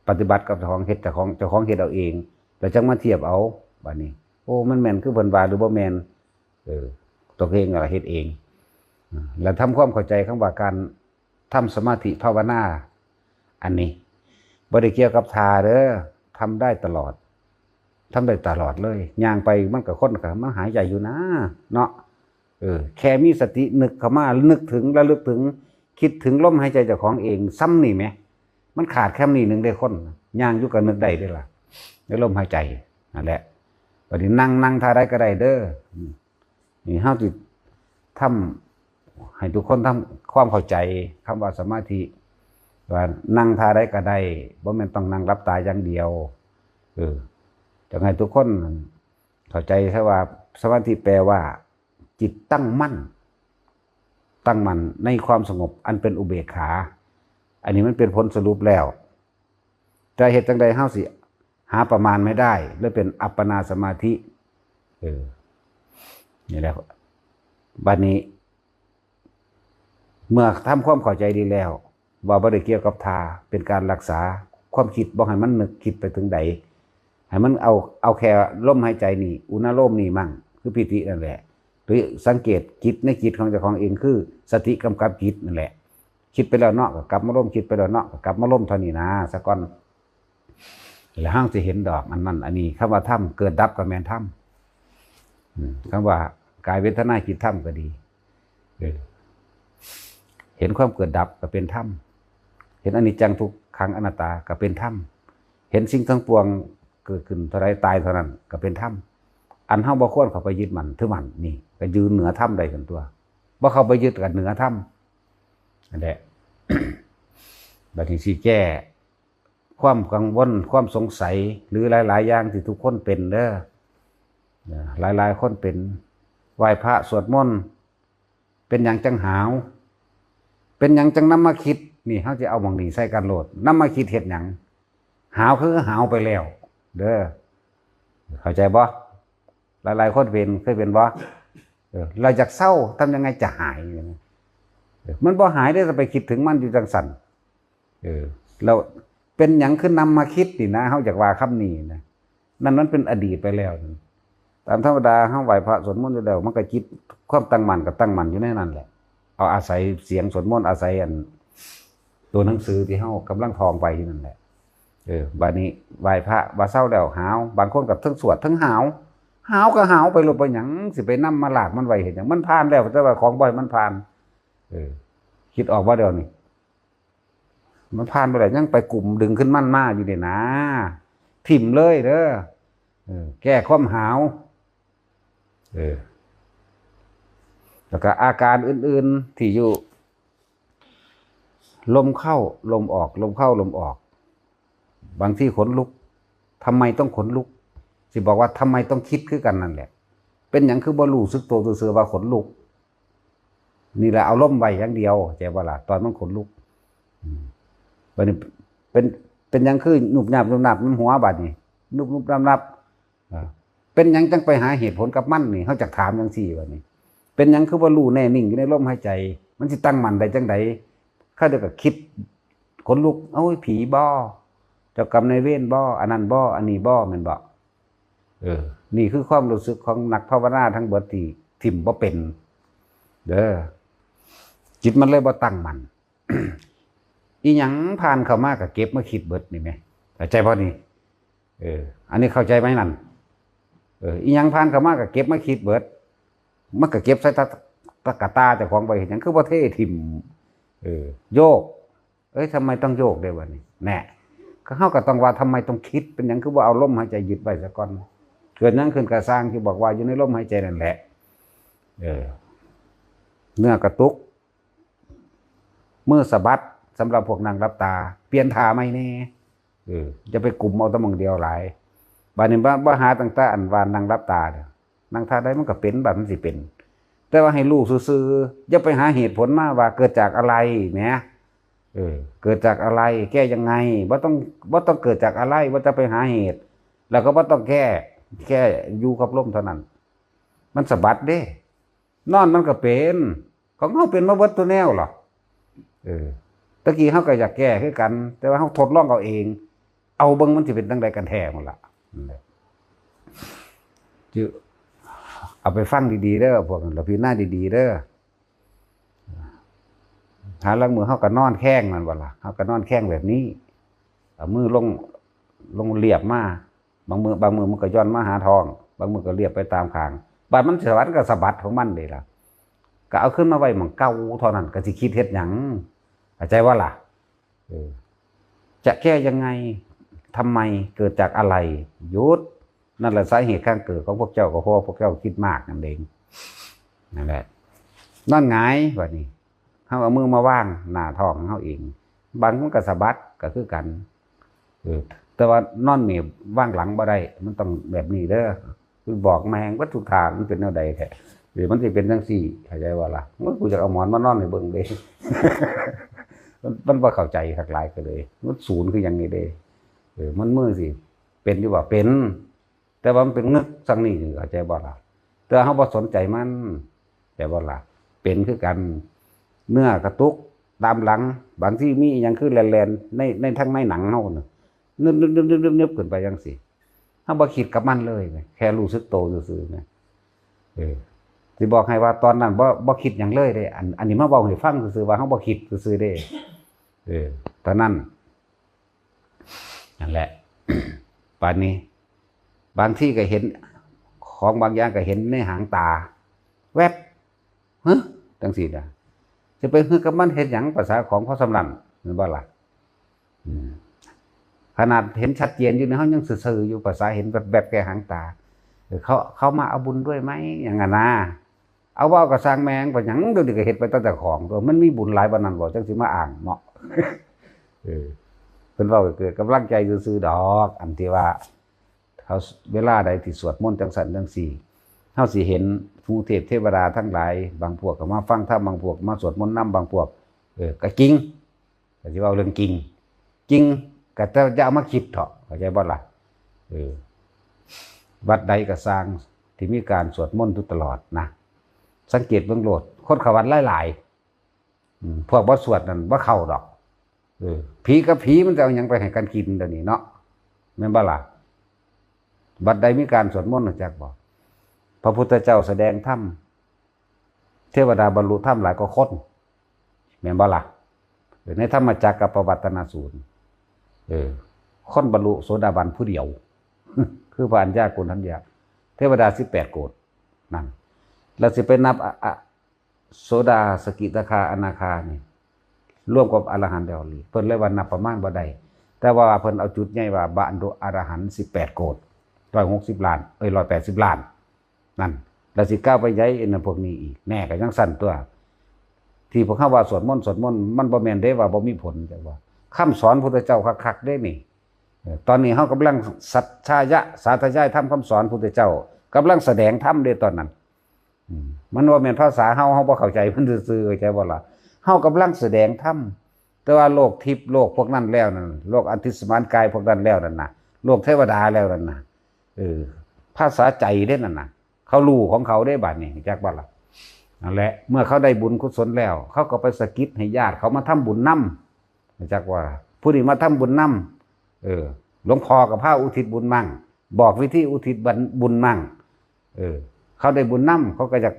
ปฏิบัติกับเจ้าของ เฮ็ดเจ้าของ เจ้าของเฮ็ดเอาเอง แล้วจั่งมาเทียบเอา บัดนี้ โอ้ มันแม่นคือเพิ่นว่าหรือบ่แม่น เออ ตัวเองก็เฮ็ดเอง อ่า แล้วทำความเข้าใจคำว่าการทำสมาธิภาวนา อันนี้บ่ได้เกี่ยวกับท่าเด้อ ทำได้ตลอด ทำได้ตลอดเลย ย่างไปมันก็คนก็มันหายใจอยู่นะ เนาะ เออ แค่มีสตินึกเข้ามา นึกถึง ระลึกถึง คิดถึงลมหายใจเจ้าของเอง ส่ำนี่แหม มันขาดแค่นี้หนึ่งเด้คน ย่างอยู่ก็นึกได้เด้ล่ะ ในลมหายใจ นั่นแหละ บัดนี้นั่ง นั่งท่าใดก็ได้เด้อ อืม นี่เฮาสิทำให้ทุกคนทำความเข้าใจคำว่าสมาธิ ว่านั่งท่าใดก็ได้ บ่แม่นต้องนั่งหลับตาอย่างเดียว เออ อยากให้ทุกคนเข้าใจซะว่าสมาธิแปลว่า จิตตั้งมั่น ตั้งมั่นในความสงบอันเป็นอุเบกขา อันนี้มันเป็นผลสรุปแล้ว จะเฮ็ดจั่งใดเฮาสิหาประมาณไม่ได้ และเป็นอัปปนาสมาธิ เออ นี่แหละ บัดนี้ เมื่อทำความเข้าใจดีแล้ว ว่าบ่ได้เกี่ยวกับท่า เป็นการรักษาความคิด บ่ให้มันนึกคิดไปถึงใด ให้มันเอา เอาแค่ลมหายใจนี่ อุณาโลมนี่มั่ง คือปีตินั่นแหละ หรือสังเกตจิตในจิตของเจ้าของเอง คือสติกำกับจิตนั่นแหละ คิดไปแล้วเนาะ ก็กลับมาลม คิดไปแล้วเนาะ ก็กลับมาลมเท่านี้นะ ซะก่อน แล้วเฮาสิเห็นดอก อันนั้น อันนี้ คำว่าธรรม เกิดดับก็แม่นธรรม อืม คำว่ากายเวทนาจิตธรรมก็ดี เออ เห็นความเกิดดับก็เป็นธรรม เห็นอนิจจังทุกขังอนัตตาก็เป็นธรรม เห็นสิ่งทั้งปวงเกิดขึ้นเท่าใดตายเท่านั้นก็เป็นธรรม อันเฮาบ่ควรเข้าไปยึดมั่นถือมั่น นี่ก็ยืนเหนือธรรมได้ขึ้นตัว บ่เข้าไปยึดก็เหนือธรรม นั่นแหละ บัดนี้สิแก้ความกังวล ความสงสัย หรือหลายๆอย่างที่ทุกคนเป็นเด้อ นะ หลายๆคนเป็น ไหว้พระสวดมนต์ เป็นหยังจังหาว เป็นหยังจังนำมาคิด นี่เฮาสิเอาหม่องนี้ใส่กันโลด นำมาคิดเฮ็ดหยัง หาวคือหาวไปแล้ว เด้อ เข้าใจบ่ หลายๆคนเป็น เคยเป็นบ่ เออ เราอยากเศร้า ทำยังไงจะหาย เออ มันบ่หายเด้ จะไปคิดถึงมันอยู่จังซั่น เออ แล้วเป็นหยังคือนำมาคิดนี่นะ เฮาอยากว่าคำนี้นะ นั่นมันเป็นอดีตไปแล้ว ตามธรรมดาเฮาไหว้พระสวดมนต์อยู่แล้ว มันก็จิต ความตั้งมั่นก็ตั้งมั่นอยู่ในนั้นแหละ เอาอาศัยเสียงสวดมนต์ อาศัยอัน ตัวหนังสือที่เฮากำลังท่องไปอยู่นั่นแหละ เออ บัดนี้ไหว้พระว่าเซาแล้วหาว บางคนก็เทิงสวดเทิงหาว หาวก็หาวไปโลด บ่หยังสิไปนำมาลากมันไว้เฮ็ดหยัง มันผ่านแล้ว แต่ว่าของบ่ให้มันผ่าน เออ คิดออกบ่เดี๋ยวนี้ มันผ่านไปแล้ว ยังไปกุมดึงขึ้นมันมาอยู่นี่นะ ถิ่มเลยเด้อ เออ แก้ความหาว เออ แล้วก็อาการอื่นๆที่อยู่ ลมเข้า ลมออก ลมเข้า ลมออก บางทีขนลุก ทำไมต้องขนลุก สิบอกว่าทำไมต้องคิดคือกันนั่นแหละ เป็นหยังคือบ่รู้สึกตัวซื่อๆว่าขนลุก นี่แหละเอาลมไว้อย่างเดียว เข้าใจบ่ล่ะ ตอนมันขนลุก อืม บัดนี้เป็น เป็นหยังคือหนุบหนับหนุบหนับนำหัวบัดนี้ หนุบหนุบหนับหนับ อ่า เป็นหยังจังไปหาเหตุผลกับมันนี่ เฮาจักถามจังซี่บัดนี้ เป็นหยังคือบ่รู้แน่นิ่งอยู่ในลมหายใจ มันสิตั้งมั่นได้จังใด เขาเดี๋ยวก็คิดขนลุก โอ้ย ผีบ่ เจ้ากรรมนายเวรบ่ อันนั้นบ่ อันนี้บ่ แม่นบ่ เออ นี่คือความรู้สึกของนักภาวนาทั้งเบิดที่ถิ่มบ่เป็น เด้อ จิตมันเลยบ่ตั้งมั่น อีหยังผ่านเข้ามาก็เก็บมาคิดเบิดนี่แหม เข้าใจบ่นี่ เออ อันนี้เข้าใจไหมนั่น เออ อีหยังผ่านเข้ามาก็เก็บมาคิดเบิด มันก็เก็บใส่ตะ ตะกะตาเจ้าของไว้เฮ็ดหยัง คือบ่เทถิ่ม เออ โยก เอ้ย ทำไมต้องโยกด้วยวะนี่ แน่ ก็เฮาก็ต้องว่าทำไมต้องคิด เป็นหยังคือบ่เอาลมหายใจยึดไว้ซะก่อน เกิดหยังขึ้นก็ซ่าง ที่บอกว่าอยู่ในลมหายใจนั่นแหละ เออ เนื้อกระตุก มือสะบัด สำหรับพวกนั่งหลับตา เปลี่ยนท่าใหม่แน่ เออ อย่าไปกุมเอาแต่หม่องเดียวหลาย บัดนี้บ่ บ่หาตั้งแต่อันว่านั่งหลับตาเด้อ นั่งท่าใดมันก็เป็น บัดมันสิเป็น แต่ว่าให้รู้ซื่อๆ อย่าไปหาเหตุผลมาว่าเกิดจากอะไรแหม เออ เกิดจากอะไร แก้ยังไง บ่ต้อง บ่ต้องเกิดจากอะไร บ่จะไปหาเหตุ แล้วก็บ่ต้องแก้ แค่อยู่กับลมเท่านั้น มันสะบัดเด้ นอนมันก็เป็น ของเฮาเป็นมาเบิดตัวแนวหรอ เออ ตะกี้เฮาก็อยากแก้คือกัน แต่ว่าเฮาทดลองเอาเอง เอาเบิ่งมันสิเป็นจั่งใดกันแท้หมดล่ะ นั่นแหละ อยู่ เอาไปฟังดีๆเด้อ พวกนั้น แล้วพิจารณาดีๆเด้อ หาลางมื้อเฮาก็นอนแข้ง แม่นบ่ล่ะ เฮาก็นอนแข้งแบบนี้ เอามือลง ลงเรียบมา บางมื้อ บางมื้อมันก็หย่อนมาหาท้อง บางมื้อก็เรียบไปตามข้าง บาดมันสะบัดก็สะบัดของมันเด้ล่ะ ก็เอาขึ้นมาไว้หม่องเก่าเท่านั้น ก็สิคิดเฮ็ดหยัง เข้าใจบ่ล่ะ เออ จะแก้ยังไง ทำไม เกิดจากอะไร หยุด นั่นแหละสาเหตุการเกิดของพวกเจ้า ก็เพราะว่าพวกเจ้าคิดมากนั่นเอง นั่นแหละ นอนหงายบัดนี้ เฮาเอามือมาวางหน้าท้องของเฮาเอง บางมันก็สะบัดก็คือกัน เออ แต่ว่านอนนี่วางหลังบ่ได้ มันต้องแบบนี้เด้อ คือบอกแม่งวัตถุกท่ามันเป็นแนวใดแท้ หรือมันสิเป็นจังซี่ เข้าใจบ่ล่ะ โอ้ย กูอยากเอาหมอนมานอนให้เบิ่งเด้ มัน มันบ่เข้าใจคักหลายก็เลย มันศูนย์คือหยังนี่เด้ เออ มันมือสิ เป็นอยู่บ่ เป็น แต่ว่ามันเป็นงึกซั่งนี่ เข้าใจบ่ล่ะ แต่เฮาบ่สนใจมัน แต่บ่ล่ะ เป็นคือกัน เนื้อกระตุกตามหลัง บางทีมีอิหยังคือแล่นๆ ใน ในทางในหนังเฮาน่ะ นึบๆๆๆๆ ขึ้นไปจังซี่ เฮาบ่คิดกับมันเลย แค่รู้สึกโตซื่อๆนะ เออ สิบอกให้ว่าตอนนั้นบ่ บ่คิดหยังเลยเด้ อัน อันนี้มาเว้าให้ฟังซื่อๆ ว่าเฮาบ่คิดซื่อๆเด้ เออ ตอนนั้น นั่นแหละ ปานนี้ บางทีก็เห็น ของบางอย่างก็เห็นในหางตา แวบ ฮะ จังซี่นะ สิไปฮึกกับมันเฮ็ดหยัง ภาษาของพอส่ำนั้น แม่นบ่ล่ะ อืม ขนาดเห็นชัดเจนอยู่นี่ เฮายังซื่อๆอยู่ ภาษาเห็นแวบๆแค่หางตา เออ เขา เขามาเอาบุญด้วยไหม อย่างนั้นนะ เอาเว้าก็ซ่างแม่ง ไปหยัง เดี๋ยวนี้ก็เฮ็ดไปตั้งแต่ของตัว มันมีบุญหลายปานนั้นบ่ จังสิมาอ้างเนาะ เออ เพิ่นเว้าให้เกิดกำลังใจซื่อๆดอก อันที่ว่า เฮา เวลาใดที่สวดมนต์จังซั่นจังซี่ เฮาสิเห็นหมู่เทพเทวดาทั้งหลาย บางพวกก็มาฟังธรรม บางพวกก็มาสวดมนต์นำ บางพวก เออ ก็จริง ก็สิเว้าเรื่องจริง จริง ก็แต่อย่าเอามาคิดเถาะ เข้าใจบ่ล่ะ เออ วัดใดก็ซ่าง ที่มีการสวดมนต์อยู่ตลอดนะ สังเกตเบิ่งโลด คนเข้าวัดหลายๆ อืม พวกบ่สวดนั่นบ่เข้าดอก เออ ผีกับผีมันจะเอาหยังไปให้กันกินเดี๋ยวนี้เนาะ แม่นบ่ล่ะ วัดใดมีการสวดมนต์ รู้จักบ่ พระพุทธเจ้าแสดงธรรม เทวดาบรรลุธรรมหลายกว่าคน แม่นบ่ล่ะ เออ ในธรรมจักรกับปวัตตนสูตร เออ คนบรรลุโสดาบันผู้เดียว คือพระอัญญาโกณฑัญญะ เทวดาสิบแปดโกฏ นั่น แล้วสิไปนับอะ อะ โสดา สกิทาคา อนาคานี่ รวมกับอรหันต์แล้วนี่ เพิ่นเลยว่านับประมาณบ่ได้ แต่ว่าเพิ่นเอาจุดใหญ่ว่าบรรลุอรหันต์สิบแปดโกฏ ร้อยหกสิบล้าน เอ้ย ร้อยแปดสิบล้าน นั่น แล้วสิก้าวไปใหญ่อันนั้นพวกนี้อีก แน่ก็ยังซั่นตัว ที่พวกเฮาว่าสวดมนต์ สวดมนต์ มันบ่แม่นเด้ว่าบ่มีผล จักว่า คำสอนพุทธเจ้าคักๆเด้นี่ เออ ตอนนี้เฮากำลังสัจฉายะ สาธยายธรรมคำสอนพุทธเจ้า กำลังแสดงธรรมเด้ตอนนั้น อืม มันบ่แม่นภาษาเฮา เฮาบ่เข้าใจมันซื่อๆ เข้าใจบ่ล่ะ เฮากำลังแสดงธรรม แต่ว่าโลกทิพย์ โลกพวกนั้นแล้วนั่น โลกอธิสมานกายพวกนั้นแล้วนั่นน่ะ โลกเทวดาแล้วนั่นน่ะ เออ ภาษาใจเด้นั่นน่ะ เขารู้ของเขาเด้บัดนี้ จักบ่ล่ะ นั่นแหละ เมื่อเขาได้บุญกุศลแล้ว เขาก็ไปสะกิดให้ญาติเขามาทำบุญนำ จักว่า ผู้นี้มาทำบุญนำ เออ หลวงพ่อก็พาอุทิศบุญมั่ง บอกวิธีอุทิศบุญมั่ง เออ เขาได้บุญนำ เขาก็อยาก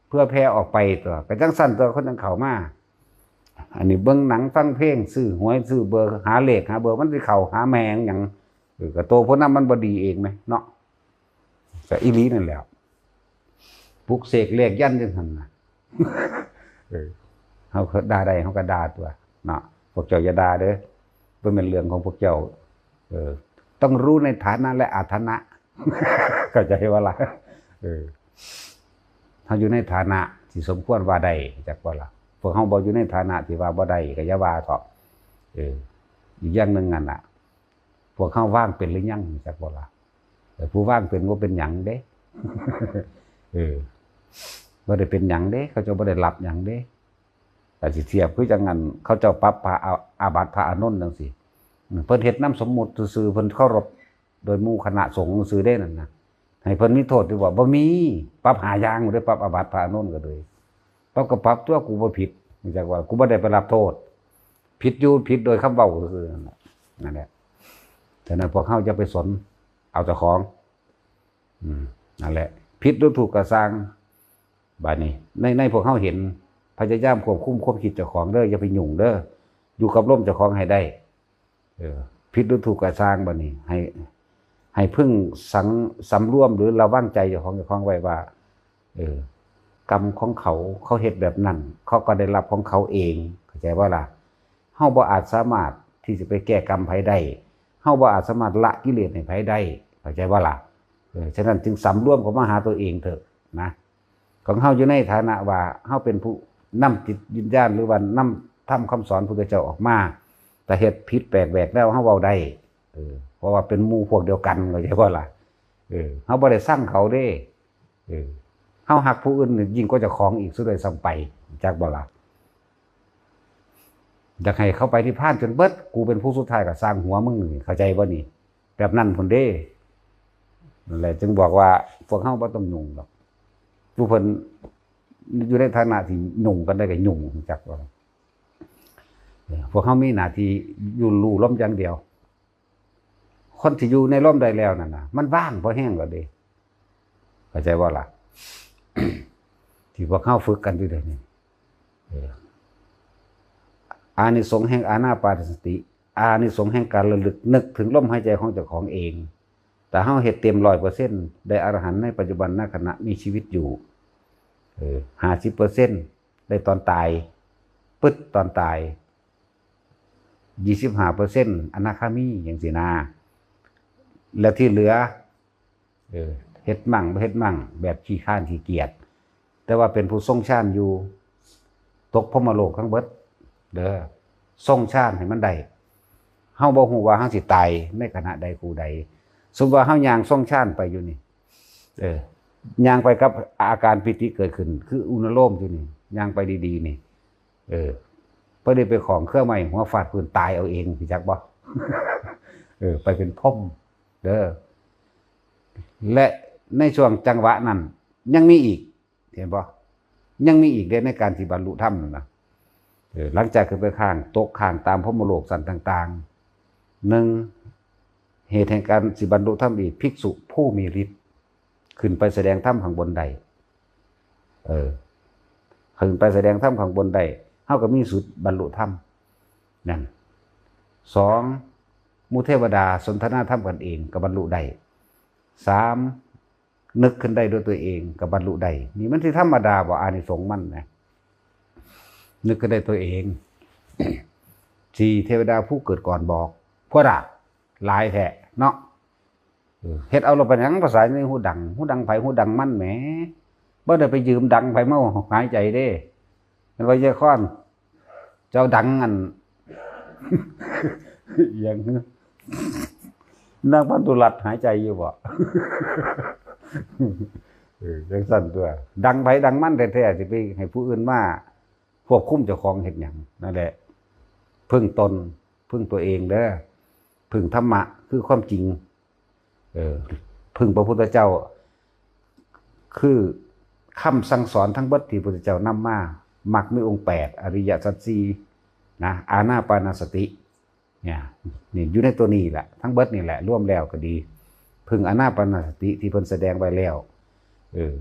เผื่อแผ่ออกไปตัว ก็จังซั่นตัว คนจังเข้ามา อันนี้เบิ่งหนังฟังเพลง ซื้อหวยซื้อเบอร์ หาเลขหาเบอร์ มันสิเข้าหาแม่งหยัง เออ ก็โตพวกนั้นมันบ่ดีเองไหมเนาะ ก็อีหลีนั่นแหละ ปลุกเสกเลขยันต์จังซั่นน่ะ เออ เฮาก็ด่าได้ เฮาก็ด่าตัว เนาะ พวกเจ้าอย่าด่าเด้อ บ่แม่นเรื่องของพวกเจ้า เออ ต้องรู้ในฐานะและอาฐานะ เข้าใจบ่ล่ะ เออ เฮาอยู่ในฐานะที่สมควรว่าได้ จักบ่ล่ะ พวกเฮาบ่อยู่ในฐานะที่ว่าบ่ได้ ก็อย่าว่าเถาะ เออ อีกอย่างหนึ่งนั่นน่ะ พวกเฮาวางเป็นหรือยัง จักบ่ล่ะ เออ ผู้วางเป็นบ่เป็นหยังเด้ เออ บ่ได้เป็นหยังเด้ เขาเจ้าบ่ได้รับหยังเด้ แต่สิเทียบคือจังนั้น เขาเจ้าปรับพระอา อาบัติพระอานนท์จังซี่ อืม เพิ่นเฮ็ดนำสมมุติซื่อๆ เพิ่นเคารพโดยหมู่คณะสงฆ์ซื่อเด้นั่นนะ ให้เพิ่นมีโทษอยู่บ่ บ่มี ปรับห้าอย่างเด้ ปรับอาบัติพระอานนท์ก็เลย ปรับก็ปรับตัว กูบ่ผิด จักว่า กูบ่ได้ไปรับโทษ ผิดอยู่ ผิดโดยคำเว้าซื่อๆ นั่นแหละ นั่นแหละ ฉะนั้นพวกเฮาอย่าไปสน เอาเจ้าของ อืม นั่นแหละ ผิดหรือถูกก็ซ่าง บาดนี้ ในในพวกเฮาเห็น พยายามควบคุมความคิดเจ้าของเด้อ อย่าไปยุ่งเด้อ อยู่กับลมเจ้าของให้ได้ เออ ผิดหรือถูกก็ซ่าง บาดนี้ ให้ ให้พึงสัง สำรวมหรือระวังใจเจ้าของ เจ้าของไว้ว่า เออ กรรมของเขา เขาเฮ็ดแบบนั้น เขาก็ได้รับของเขาเอง เข้าใจบ่ล่ะ เฮาบ่อาจสามารถที่จะไปแก้กรรมไผได้ เฮาบ่อาจสามารถละกิเลสให้ไผได้ เข้าใจบ่ล่ะ เออ ฉะนั้นจึงสำรวมเข้ามาหาตัวเองเถอะนะ ของเฮาอยู่ในฐานะว่าเฮาเป็นผู้นำจิตวิญญาณ หรือว่านำธรรมคำสอนพุทธเจ้าออกมา แต่เฮ็ดผิดแปลกแหวกแนว เฮาเว้าได้ เออ เพราะว่าเป็นหมู่พวกเดียวกัน เข้าใจบ่ล่ะ เออ เฮาบ่ได้ซังเขาเด้ เออ เฮาฮักผู้อื่นนี่ยิ่งกว่าเจ้าของอีกซะด้วยซ้ำไป จักบ่ล่ะ อยากให้เขาไปนิพพานจนเบิด กูเป็นผู้สุดท้ายก็ซ่างหัวมึงนี่ เข้าใจบ่นี่ แบบนั้นพุ้นเด้ นั่นแหละจึงบอกว่าพวกเฮาบ่ต้องยุ่งดอก ผู้เพิ่นอยู่ในฐานะที่ยุ่งกันได้ก็ยุ่ง จักว่า เออ พวกเฮามีหน้าที่อยู่ลู่ลมอย่างเดียว คนที่อยู่ในลมได้แล้วนั่นน่ะ มันว่างพอแฮงแล้วเด้ เข้าใจบ่ล่ะ ที่พวกเฮาฝึกกันอยู่เดี๋ยวนี้ เออ อานิสงส์แห่งอานาปานสติ อานิสงส์แห่งการระลึกนึกถึงลมหายใจของเจ้าของเอง แต่เฮาเฮ็ดเต็มร้อยเปอร์เซ็นต์ ได้อรหันต์ในปัจจุบันนขณะมีชีวิตอยู่ เออ ห้าสิบเปอร์เซ็นต์ ได้ตอนตาย ปึ๊ดตอนตาย ยี่สิบห้าเปอร์เซ็นต์ อนาคามี จังซี้นะ และที่เหลือ เออ เฮ็ดมั่งบ่เฮ็ดมั่ง แบบขี้คร้านขี้เกียจ แต่ว่าเป็นผู้ทรงฌานอยู่ ตกพรหมโลกทั้งเบิด เด้อ ทรงฌานให้มันได้ เฮาบ่ฮู้ว่าเฮาสิตายในขณะใดกูใด สมมุติว่าเฮาย่างทรงฌานไปอยู่นี่ เออ ย่างไปกับอาการปีติเกิดขึ้น คืออนุโลมอยู่นี่ ย่างไปดีๆนี่ เออ บ่ได้ไปของเครื่องไม้หัวฟาดพื้นตายเอาเอง รู้จักบ่ เออ ไปเป็นพรหมเด้อ และในช่วงจังหวะนั้น ยังมีอีก เห็นบ่ ยังมีอีกเด้ในการที่บรรลุธรรมนั่นนะ เออ หลังจากขึ้นไปข้าง ตกข้างตามพรหมโลกชั้นต่างๆ หนึ่ง เหตุแห่งการสิบรรลุธรรมอีก ภิกษุผู้มีฤทธิ์ ขึ้นไปแสดงธรรมข้างบนได้ เออ ขึ้นไปแสดงธรรมข้างบนได้ เฮาก็มีสิทธิ์บรรลุธรรม นั่น สอง หมู่เทวดาสนทนาธรรมกันเองก็บรรลุได้ สาม นึกขึ้นได้ด้วยตัวเองก็บรรลุได้ นี่มันสิธรรมดาบ่ อานิสงส์มันนะ นึกขึ้นได้ตัวเอง สี่ เทวดาผู้เกิดก่อนบอก พวกน่ะ หลายแท้เนาะ เออ เฮ็ดเอาเราไปหยัง ภาษาในหูดัง หูดังไผหูดังมันแหม บ่ได้ไปยืมดังไผมาหายใจเด้ มันว่าเยอะค้อน เจ้าดังอัน อย่าง นางพันธุรัตน์หายใจอยู่บ่ เออ จังซั่นตัว ดังไผดังมันแท้ๆ สิไปให้ผู้อื่นมาควบคุมเจ้าของเฮ็ดหยัง นั่นแหละ พึ่งตน พึ่งตัวเองเด้อ พึ่งธรรมะ คือความจริง เออ พึ่งพระพุทธเจ้า คือคำสั่งสอนทั้งเบิดที่พระพุทธเจ้านำมา มรรคมีองค์แปด อริยสัจสี่ นะ อานาปานสติ เนี่ย นี่อยู่ในตัวนี้แหละ ทั้งเบิดนี่แหละ รวมแล้วก็ดี พึ่งอานาปานสติที่เพิ่นแสดงไว้แล้ว เออ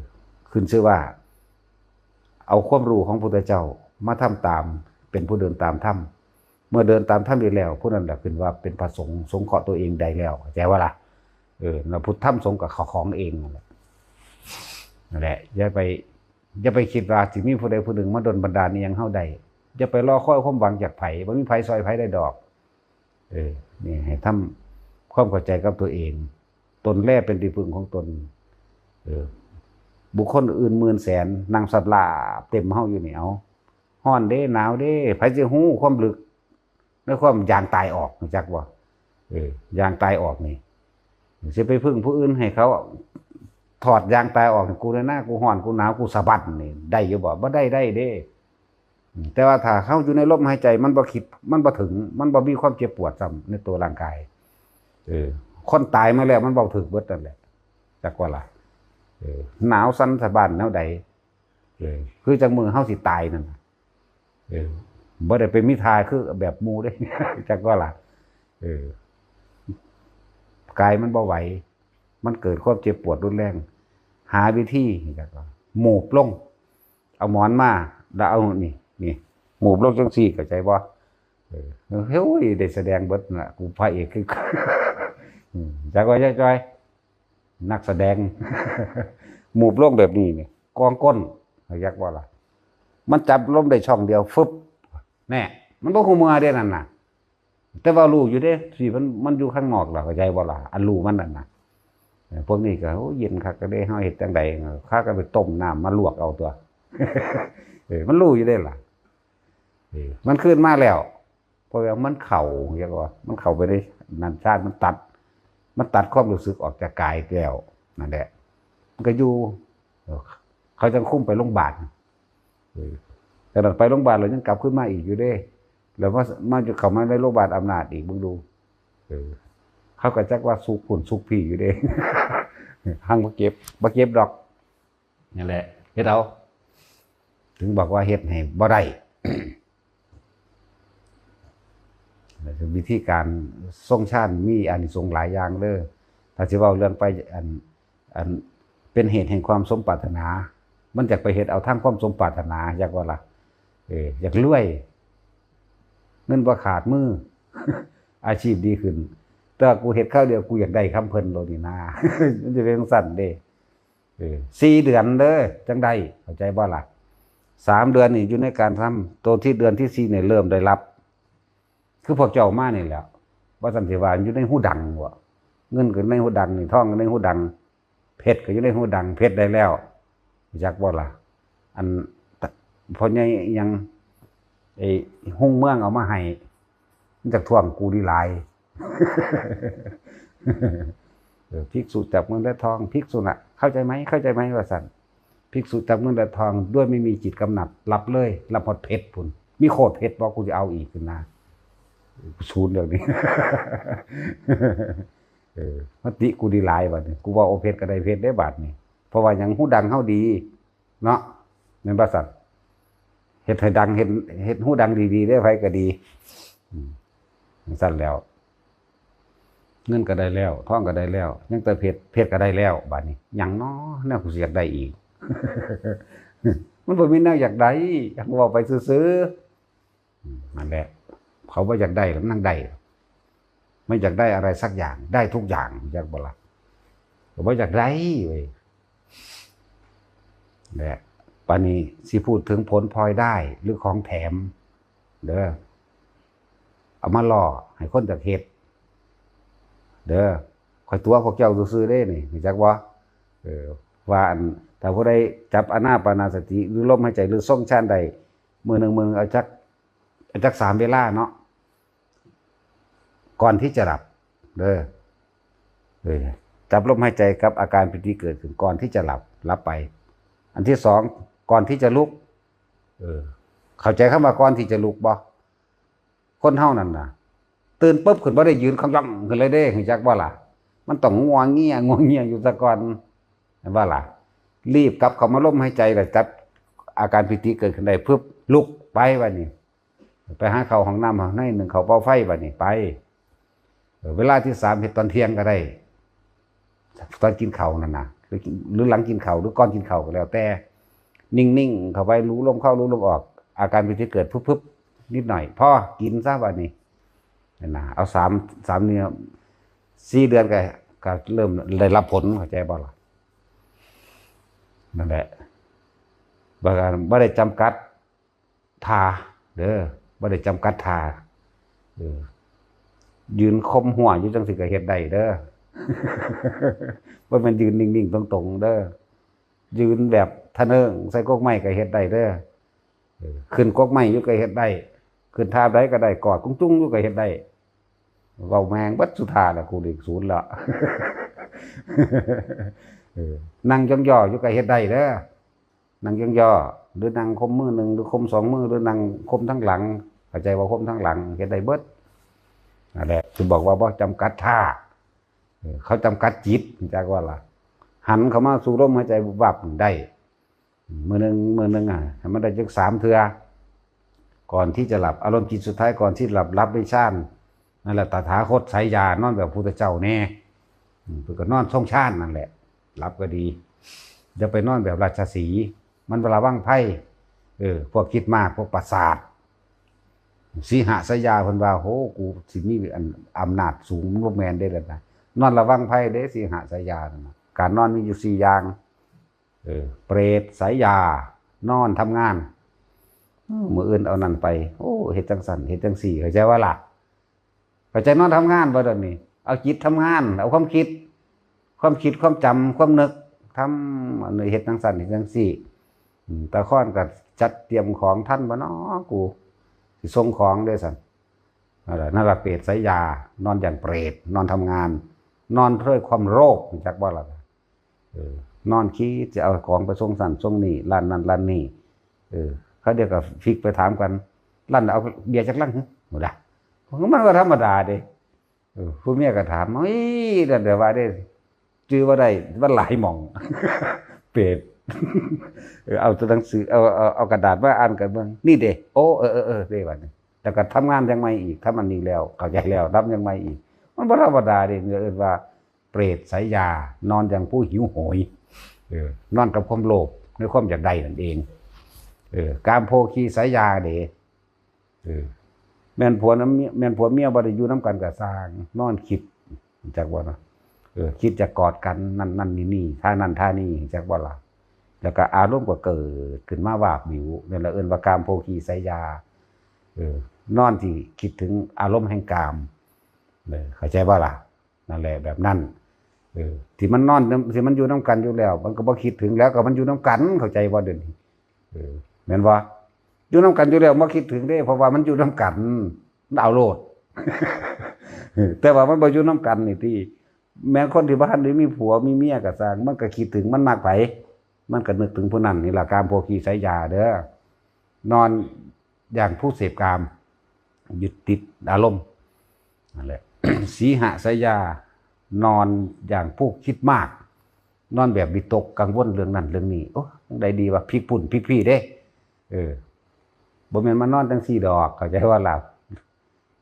ขึ้นชื่อว่า เอาความรู้ของพระพุทธเจ้ามาทำตาม เป็นผู้เดินตามธรรม เมื่อเดินตามธรรมได้แล้ว ผู้นั้นแหละขึ้นว่าเป็นพระสงฆ์ สงเคราะห์ตัวเองได้แล้ว เข้าใจบ่ล่ะ เออ แล้วพุทธธรรมสงฆ์ก็เข้าของเองนั่นแหละ นั่นแหละ อย่าไป อย่าไปคิดว่าสิมีผู้ใดผู้หนึ่งมาดลบันดาลอิหยังเฮาได้ อย่าไปรอคอยความหวังจากไผ บ่มีไผซอยไผได้ดอก เออ นี่ให้ทำความเข้าใจกับตัวเอง ตนแลเป็นที่พึ่งของตน เออ บุคคลอื่นหมื่นแสน นั่งสัตว์ลาบเต็มเฮาอยู่นี่ เอา ฮ้อนเด้ หนาวเด้ ไผสิฮู้ความลึก ในความยางตายออก รู้จักบ่ เออ ยางตายออกนี่ สิไปพึ่งผู้อื่นให้เขาถอดยางตายออก กูเลยนะ กูฮ้อน กูหนาว กูสะบั้นนี่ ได้อยู่บ่ บ่ได้ ได้เด้ อืม แต่ว่าถ้าเฮาอยู่ในลมหายใจ มันบ่คิด มันบ่ถึง มันบ่มีความเจ็บปวดซ้ำในตัวร่างกาย เออ คนตายมาแล้ว มันเว้าถึกเบิดนั่นแหละ จักว่าล่ะ เออ หนาวสั่นสะบั้นแนวใด เออ คือจังมื้อเฮาสิตายนั่นน่ะ เออ บ่ได้ไปมีท่าคือแบบหมู่เด้ จักว่าล่ะ เออ กายมันบ่ไหว มันเกิดความเจ็บปวดรุนแรง หาวิธี แล้วก็หมูบลง เอาหมอนมา แล้วเอานี่ นี่ หมูบลงจังซี่ เข้าใจบ่? เออ เฮ้ย ได้แสดงเบิดน่ะ กูพระเอกคือ อืม จักว่าจ้อยๆ นักแสดง หมูบลงแบบนี้นี่ กองก้น เรียกว่าล่ะ มันจับลมได้ช่องเดียว ฟึบ แน่ มันบ่ฮู้เมื่อเด้นั่นน่ะ แต่ว่ารู้อยู่เด้ สิมัน มันอยู่ข้างนอกล่ะ เข้าใจบ่ล่ะ อันรู้มันนั่นน่ะ เออ พวกนี้ก็ โอ้ เย็นคักก็ได้ เฮาเฮ็ดจั่งใด๋ ข้าก็ไปต้มน้ำมาลวกเอาตัว เออ มันรู้อยู่เด้ล่ะ เออ มันคืนมาแล้ว เพราะว่ามันเข้า เรียกว่า มันเข้าไปในนั้น ฌานมันตัด มันตัดความรู้สึกออกจากกายแล้ว นั่นแหละ มันก็อยู่ เออ เขาจังคุมไปโรงพยาบาล เออ แต่นั้นไปโรงพยาบาลแล้วยังกลับขึ้นมาอีกอยู่เด้ แล้วมา มาอยู่ เข้ามาในโรงพยาบาลอำนาจอีก มึงดู เออ เขาก็จักว่าสุกพุ่นสุกพี้อยู่เด้ หังบ่เก็บ บ่เก็บดอก นั่นแหละ เฮ็ดเอา ถึงบอกว่าเฮ็ดให้บ่ได้ วิธีการทรงฌานมีอานิสงส์หลายอย่างเด้อ ถ้าสิเว้าเรื่องไป อัน อัน เป็นเหตุแห่งความสมปรารถนา มันอยากไปเฮ็ดเอาทางความสมปรารถนา อยากว่าล่ะ เออ อยากรวย เงินบ่ขาดมือ อาชีพดีขึ้น แต่ว่ากูเฮ็ดคราวเดียว กูอยากได้คำเพิ่นโลดนี่นา มันจะเป็นจั่งซั้นเด้ เออ สี่เดือนเด้อ จั่งได้ เข้าใจบ่ล่ะ? สามเดือนนี่อยู่ในการทำ ตัวที่เดือนที่สี่นี่เริ่มได้รับ คือพวกเจ้ามานี่แหละ ว่าซั่นสิว่าอยู่ในฮูดังบ่ เงินก็ในฮูดังนี่ ทองก็ในฮูดัง เพชรก็อยู่ในฮูดัง เพชรได้แล้ว รู้จักบ่ล่ะ? อัน พ่อใหญ่อิหยัง ไอ้ฮุ่งเมืองเอามาให้ มันจักท่วงกูนี่หลาย เออ ภิกษุจับเงินและทอง ภิกษุน่ะ เข้าใจไหม เข้าใจไหม ว่าซั่น ภิกษุจับเงินและทองด้วยไม่มีจิตกำหนัด รับเลย รับฮอดเพชรพุ้น มีโคตรเพชรบ่ กูจะเอาอีกนะ ศูนย์เดี๋ยวนี้ เออ มาติกูนี่หลายบัดนี้ กูว่าโอเพชรก็ได้เพชรได้บัดนี้ เพราะว่าหยัง ฮูดังเฮาดี เนาะ แม่นบ่ซั่น เฮ็ดให้ดัง เฮ็ด เฮ็ดฮูดังดีๆ ได้ไผก็ดี อืม จั่งซั้นแล้ว เงินก็ได้แล้ว ทองก็ได้แล้ว ยังแต่เพชร เพชรก็ได้แล้ว บัดนี้ หยังน้อ แนวกูสิอยากได้อีก มันบ่มีแนวอยากได้ อยากเว้าไปซื่อๆ อืม นั่นแหละ เขาบ่อยากได้แล้วมันนั่งได้ ไม่อยากได้อะไรสักอย่าง ได้ทุกอย่าง อยากบ่ล่ะ ก็บ่อยากได้เว้ย และปานนี้สิพูดถึงผลพลอยได้หรือของแถม เด้อ เอามาล่อให้คนอยากเฮ็ด เด้อ ข้อยตั๋วพวกเจ้าซื่อๆ เด้นี่ รู้จักบ่? เออ ว่าอัน ถ้าผู้ใดจับอานาปานสติ หรือลมหายใจ หรือทรงฌานได้ มื้อหนึ่ง มื้อหนึ่ง เอาจัก เอาจักสามเวลาเนาะ ก่อนที่จะหลับ เด้อ เออ จับลมหายใจกับอาการปีติเกิดขึ้นก่อนที่จะหลับ หลับไป อันที่สอง ก่อนที่จะลุก เออ เข้าใจคำว่าก่อนที่จะลุกบ่? คนเฮานั่นน่ะ ตื่นปุ๊บขึ้นบ่ได้ยืนขย่องขึ้นเลยเด้ รู้จักบ่ล่ะ? มันต้องงัวเงีย งัวเงียอยู่ซะก่อน เห็นบ่ล่ะ? รีบกลับเข้ามาลมหายใจ แล้วจับอาการปีติเกิดขึ้นได้ปุ๊บ ลุกไปบัดนี้ ไปหาเข้าห้องน้ำห้องใน นึ่งข้าวเป่าไฟบัดนี้ ไป เออ เวลาที่สาม เฮ็ดตอนเที่ยงก็ได้ ตอนกินข้าวนั่นน่ะ หรือ หรือหลังกินข้าว หรือก่อนกินข้าวก็แล้วแต่ นิ่งๆ เข้าไป รู้ลมเข้า รู้ลมออก อาการปีติเกิด พึบๆ นิดหน่อย พอ กินซะบัดนี้ นั่นน่ะ เอาสาม สามเนี่ย สี่เดือนก็ ก็เริ่มได้รับผล เข้าใจบ่ล่ะ? นั่นแหละ บ่ บ่ได้จำกัดท่า เด้อ บ่ได้จำกัดท่า เออ ยืนข่มหัวอยู่จั่งซี้ก็เฮ็ดได้เด้อ บ่แม่นยืนนิ่งๆ ตรงๆ เด้อ ยืนแบบทะเนิงใส่กกไม้ก็เฮ็ดได้เด้อ เออ ขึ้นกกไม้อยู่ก็เฮ็ดได้ ขึ้นท่าใดก็ได้ กอดกุ้งจุ้งอยู่ก็เฮ็ดได้ เว้าแม่งเบิดสุท่าแล้ว กูเลขศูนย์แล้ว เออ นั่งย่อๆ อยู่ก็เฮ็ดได้เด้อ นั่งย่อๆ หรือนั่งข่มมือหนึ่ง หรือข่มสองมือ หรือนั่งข่มทั้งหลัง เข้าใจว่าข่มทั้งหลัง เฮ็ดได้เบิด นั่นแหละ สิบอกว่าบ่จำกัดท่า เออ เขาจำกัดจิต รู้จักว่าล่ะ หันเข้ามาสู่ลมหายใจวับๆ ได้ มื้อหนึ่ง มื้อหนึ่งอะ ให้มันได้จักสามเทื่อ ก่อนที่จะหลับ อารมณ์จิตสุดท้ายก่อนที่หลับ หลับในฌาน นั่นแหละ ตถาคตสายยา นอนแบบพุทธเจ้าแน่ อืม เพิ่นก็นอนทรงฌานนั่นแหละ หลับก็ดี อย่าไปนอนแบบราชสีห์ มันระวังภัย เออ พวกคิดมาก พวกประสาท สีหสยาเพิ่นว่า โห กูสิมีอันอำนาจสูง มันบ่แม่นเด้ล่ะนะ นอนระวังภัยเด้ สีหสยานั่นน่ะ การนอนมีอยู่สี่อย่าง เออ เปรตสยา นอนทำงาน เออ มื้ออื่นเอานั่นไป โอ้ เฮ็ดจังซั่น เฮ็ดจังซี่ เข้าใจบ่ล่ะ? เข้าใจนอนทำงานบ่เดี๋ยวนี้ เอาจิตทำงาน เอาความคิด ความคิด ความจำ ความนึก ทำ อันนี้เฮ็ดจังซั่น เฮ็ดจังซี่ อืม ตาค่อนก็จัดเตรียมของทันบ่น้อ กูสิส่งของเด้ซั่น นั่นล่ะ นั่นล่ะเปรตสยา นอนอย่างเปรต นอนทำงาน นอนด้วยความโลภ รู้จักบ่ล่ะ? เออ นอนคิดจะเอาของไปส่งซั่นส่งนี่ ร้านนั้นร้านนี้ เออ เขาเดียวก็พลิกไปถามกัน "ร้านเอาเบียร์จักลังหึ?" บ่ล่ะ มันก็ธรรมดาเด้ เออ ผู้เมียก็ถาม "เฮ้ย นั่นเดี๋ยวว่าเด้ จื่อบ่ได้ มันหลายหม่อง เปรต เออ เอาตัวหนังสือ เอา เอา เอากระดาษมาอ่านกันเบิ่ง นี่เด้ โอ้ เออ เออ เออ เด้ บัดนี้ แล้วก็ทำงานอย่างใหม่อีก ทำอันนี้แล้ว เข้าใจแล้ว ทำอย่างใหม่อีก มันบ่ธรรมดาเด้ เอิ้นว่าเปรตสยา นอนอย่างผู้หิวโหย เออ นอนกับความโลภ ในความอยากได้นั่นเอง เออ กามโภคีสยาเด้ เออ แม่นผัวน้ำเมีย แม่นผัวเมียบ่ได้อยู่นำกันก็ซ่าง นอนคิด จักบ่เนาะ เออ คิดจะกอดกัน นั่นนั่นนี่นี่ ท่านั่นท่านี่ จักบ่ล่ะ แล้วก็อารมณ์ก็เกิดขึ้นมาวาบวิว นั่นล่ะเอิ้นว่ากามโภคีสยา เออ นอนที่คิดถึงอารมณ์แห่งกาม เออ เข้าใจบ่ล่ะ? นั่นแหละ แบบนั้น เออ ที่มันนอน ที่มันอยู่นำกันอยู่แล้ว มันก็บ่คิดถึงแล้ว ก็มันอยู่นำกัน เข้าใจบ่เดี๋ยวนี้? เออ แม่นบ่? อยู่นำกันอยู่แล้ว บ่คิดถึงเด้ เพราะว่ามันอยู่นำกัน มันเอาโลด แต่ว่ามันบ่อยู่นำกันนี่ติ แม้คนที่บ่ทันได้มีผัวมีเมียก็ซ่าง มันก็คิดถึง มันมักไผ มันก็นึกถึงผู้นั้น นี่ล่ะ กามโภคีสยาเด้อ นอนอย่างผู้เสพกาม ยึดติดอารมณ์ นั่นแหละ สีหสยา นอนอย่างผู้คิดมาก นอนแบบวิตกกังวลเรื่องนั้นเรื่องนี้ โอ้ จั่งใดดีวะ พลิกพุ้นพลิกพี้เด้ เออ บ่แม่นมานอนจั่งซี้ดอก เข้าใจบ่ล่ะ?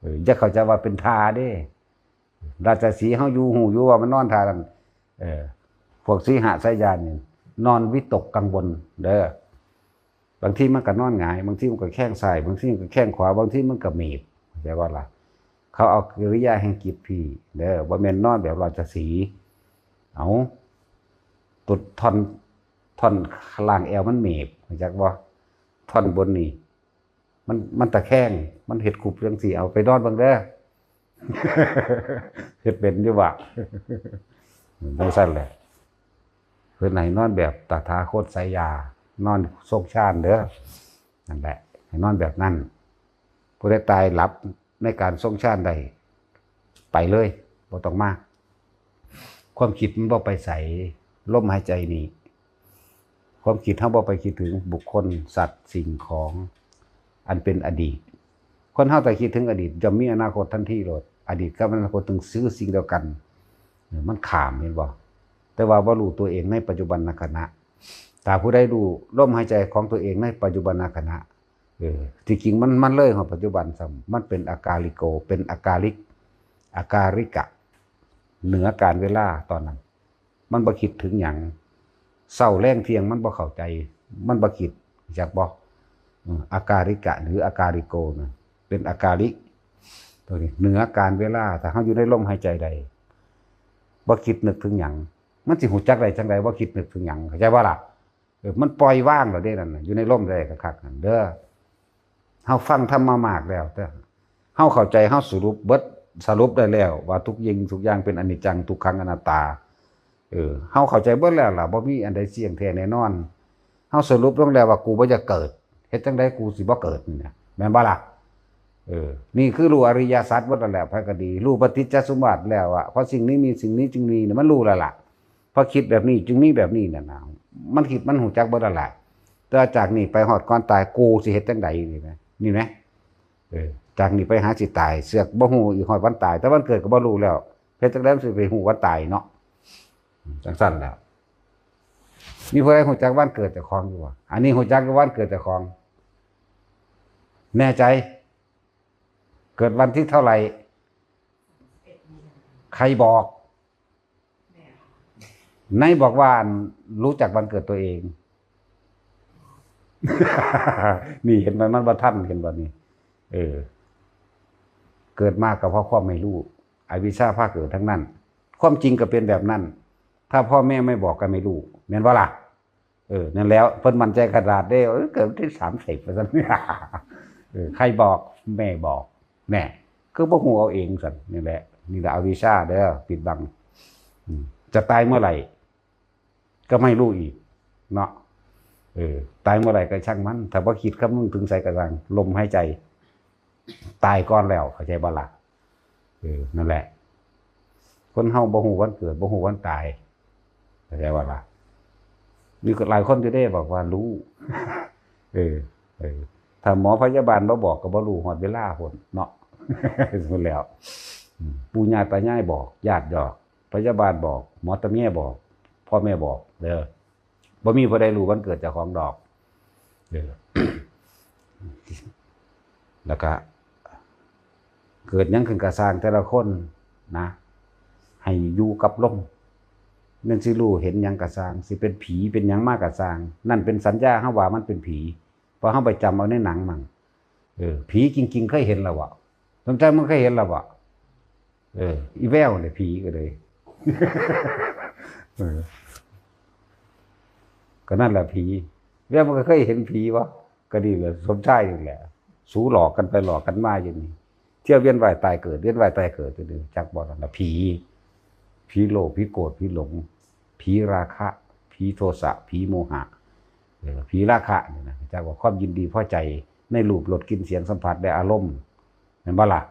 เออ อย่าเข้าใจว่าเป็นท่าเด้ ราชสีห์เฮาอยู่ ฮู้อยู่ว่ามันนอนท่านั้น เออ พวกสีหสยานี่ นอนวิตกกังวลเด้อ บางทีมันก็นอนหงาย บางทีมันก็แข้งซ้าย บางทีมันก็แข้งขวา บางทีมันก็เมบ เข้าใจบ่ล่ะ? เขาเอากิริยาแห่งจิตพี้เด้อ บ่แม่นนอนแบบราชสีห์ เอา ตุดท่อน ท่อนล่างแอวมันเมบ รู้จักบ่? ท่อนบนนี่ มัน มันตะแคง มันเฮ็ดคุบจั่งซี้ เอาไปนอนเบิ่งเด้อ เฮ็ดเป็นอยู่บ่? จั่งซั่นแหละ เพิ่นให้นอนแบบตถาคตสยา นอนทรงฌานเด้อ นั่นแหละ ให้นอนแบบนั้น ผู้ใดตายหลับในการทรงฌานได้ ไปเลย บ่ต้องมา ความคิดมันบ่ไปไส ลมหายใจนี่ ความคิดเฮาบ่ไปคิดถึงบุคคล สัตว์ สิ่งของ อันเป็นอดีต คนเฮาถ้าคิดถึงอดีต ย่อมมีอนาคตทันทีโลด อดีตกับอนาคตต้องซื่อสิ่งเดียวกัน เออ มันข้าม เห็นบ่? แต่ว่าบ่รู้ตัวเองในปัจจุบันขณะ ถ้าผู้ใดรู้ลมหายใจของตัวเองในปัจจุบันขณะ เออ ที่จริงมัน มันเลยฮอดปัจจุบันซ้ำ มันเป็นอากาลิโก เป็นอากาลิก อากาลิกะ เหนือการเวลาตอนนั้น มันบ่คิดถึงหยัง เช้าแลงเที่ยงมันบ่เข้าใจ มันบ่คิด รู้จักบ่? อืม อากาลิกะ หรืออากาลิโกนะ เป็นอากาลิก ตัวนี้ เหนือการเวลา ถ้าเฮาอยู่ในลมหายใจใด บ่คิดนึกถึงหยัง มันสิรู้จักได้จั่งใด บ่คิดนึกถึงหยัง เข้าใจบ่ล่ะ? เออ มันปล่อยวางแล้วเด้นั่นน่ะ อยู่ในลมได้คักๆนั่นเด้อ เฮาฟังธรรมะมากแล้วเด้อ เฮาเข้าใจ เฮาสรุปเบิด สรุปได้แล้วว่าทุกสิ่งทุกอย่างเป็นอนิจจัง ทุกขัง อนัตตา เออ เฮาเข้าใจเบิดแล้วล่ะ บ่มีอันใดเที่ยงแท้แน่นอน เฮาสรุปลงแล้วว่ากูบ่อยากเกิด เฮ็ดจั่งใดกูสิบ่เกิดนี่นะ แม่นบ่ล่ะ? เออ นี่คือรู้อริยสัจเบิดแล้วแหละ ไผก็ดี รู้ปฏิจจสมบัติแล้วอะ เพราะสิ่งนี้มี สิ่งนี้จึงมีเนี่ย มันรู้แล้วล่ะ เพราะคิดแบบนี้จึงมีแบบนี้น่ะนะ มันคิดมันรู้จักเบิดแล้วล่ะ แต่จากนี้ไปฮอดก่อนตาย กูสิเฮ็ดจั่งใดนี่นะ นี่นะ เออ จากนี้ไปหาสิตาย เสือกบ่ฮู้อีกฮอดวันตาย แต่วันเกิดก็บ่รู้แล้ว เฮ็ดจั่งใดมันสิไปฮู้วันตายเนาะ จั่งซั่นแหล้ว มีผู้ใดรู้จักวันเกิดเจ้าของอยู่บ่? อันนี้รู้จักอยู่วันเกิดเจ้าของ แน่ใจ? เกิดวันที่เท่าไหร่? ใครบอก? ไหนบอกว่ารู้จักวันเกิดตัวเอง นี่เห็นไหม มันบ่ทัน เห็นบ่นี่ เออ เกิดมาก็เพราะความไม่รู้ อวิชชาพาเกิดทั้งนั้น ความจริงก็เป็นแบบนั้น ถ้าพ่อแม่ไม่บอกก็ไม่รู้ แม่นบ่ล่ะ เออ นั่นแล้ว เพิ่นมั่นใจขนาดเด้ เออ เกิดวันที่สามสิบ ว่าซั่น เออ ใครบอก แม่บอก แน่ คือบ่ฮู้เอาเองซั่น นี่แหละ นี่แหละอวิชชาเด้อ ปิดบัง อืม จะตายเมื่อไหร่ ก็ไม่รู้อีก เนาะ เออ ตายเมื่อไหร่ก็ช่างมัน ถ้าบ่คิดคำนึงถึงไสก็ช่าง ลมหายใจ ตายก่อนแล้ว เข้าใจบ่ล่ะ เออ นั่นแหละ คนเฮาบ่ฮู้วันเกิด บ่ฮู้วันตาย เข้าใจบ่ล่ะ มีหลายคนอยู่เด้บอกว่ารู้ เออ เออ ถ้าหมอพยาบาลบ่บอกก็บ่รู้ฮอดเวลาพุ้นเนาะ พุ้นแล้ว อืม ปู่ย่าตายายบอก ญาติบอก พยาบาลบอก หมอตำแยบอก พ่อแม่บอก เด้อ บ่มีผู้ใดรู้วันเกิดเจ้าของดอก เออ แล้วก็ เกิดหยังขึ้นก็ซ่างแต่ละคนนะ ให้อยู่กับลม แม่นสิรู้เห็นหยังก็ซ่าง สิเป็นผีเป็นหยังมาก็ซ่าง นั่นเป็นสัญญาเฮาว่ามันเป็นผี เพราะเฮาไปจำเอาในหนังมั่ง เออ ผีจริงๆ เคยเห็นแล้วบ่ สมใจมันเคยเห็นแล้วบ่ เออ อีแววเนี่ยผีก็เลย เออ ก็นั่นแหละผี แววมันก็เคยเห็นผีวะ ก็ดีแหละ สมชายนี่แหละ สูหลอกกันไปหลอกกันมาอยู่นี่ เที่ยวเวียนว่ายตายเกิด เวียนว่ายตายเกิดอยู่นี่ จักบ่นั่นล่ะ ผี ผีโลภ ผีโกรธ ผีหลง ผีราคะ ผีโทสะ ผีโมหะ เออ ผีราคะนี่นะ จักว่าความยินดีพอใจในรูป รส กลิ่น เสียง สัมผัส และอารมณ์ แม่นบ่ล่ะ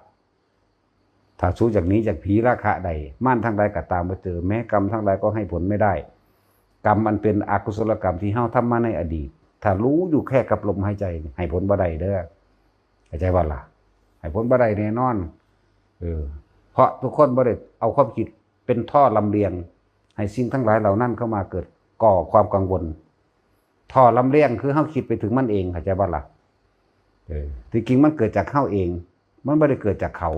ถ้าสูจากหนีจากผีราคะได้ มารทั้งหลายก็ตามมาเจอ แม้กรรมทั้งหลายก็ให้ผลไม่ได้ กรรมอันเป็นอกุศลกรรมที่เฮาทำมาในอดีต ถ้ารู้อยู่แค่กับลมหายใจนี่ ให้ผลบ่ได้เด้อ เข้าใจบ่ล่ะ ให้ผลบ่ได้แน่นอน เออ เพราะทุกคนบ่ได้เอาความคิดเป็นท่อลำเลียง ให้สิ่งทั้งหลายเหล่านั้นเข้ามาเกิดก่อความกังวล ท่อลำเลียงคือเฮาคิดไปถึงมันเอง เข้าใจบ่ล่ะ เออ ที่จริงมันเกิดจากเฮาเอง มันบ่ได้เกิดจากเขา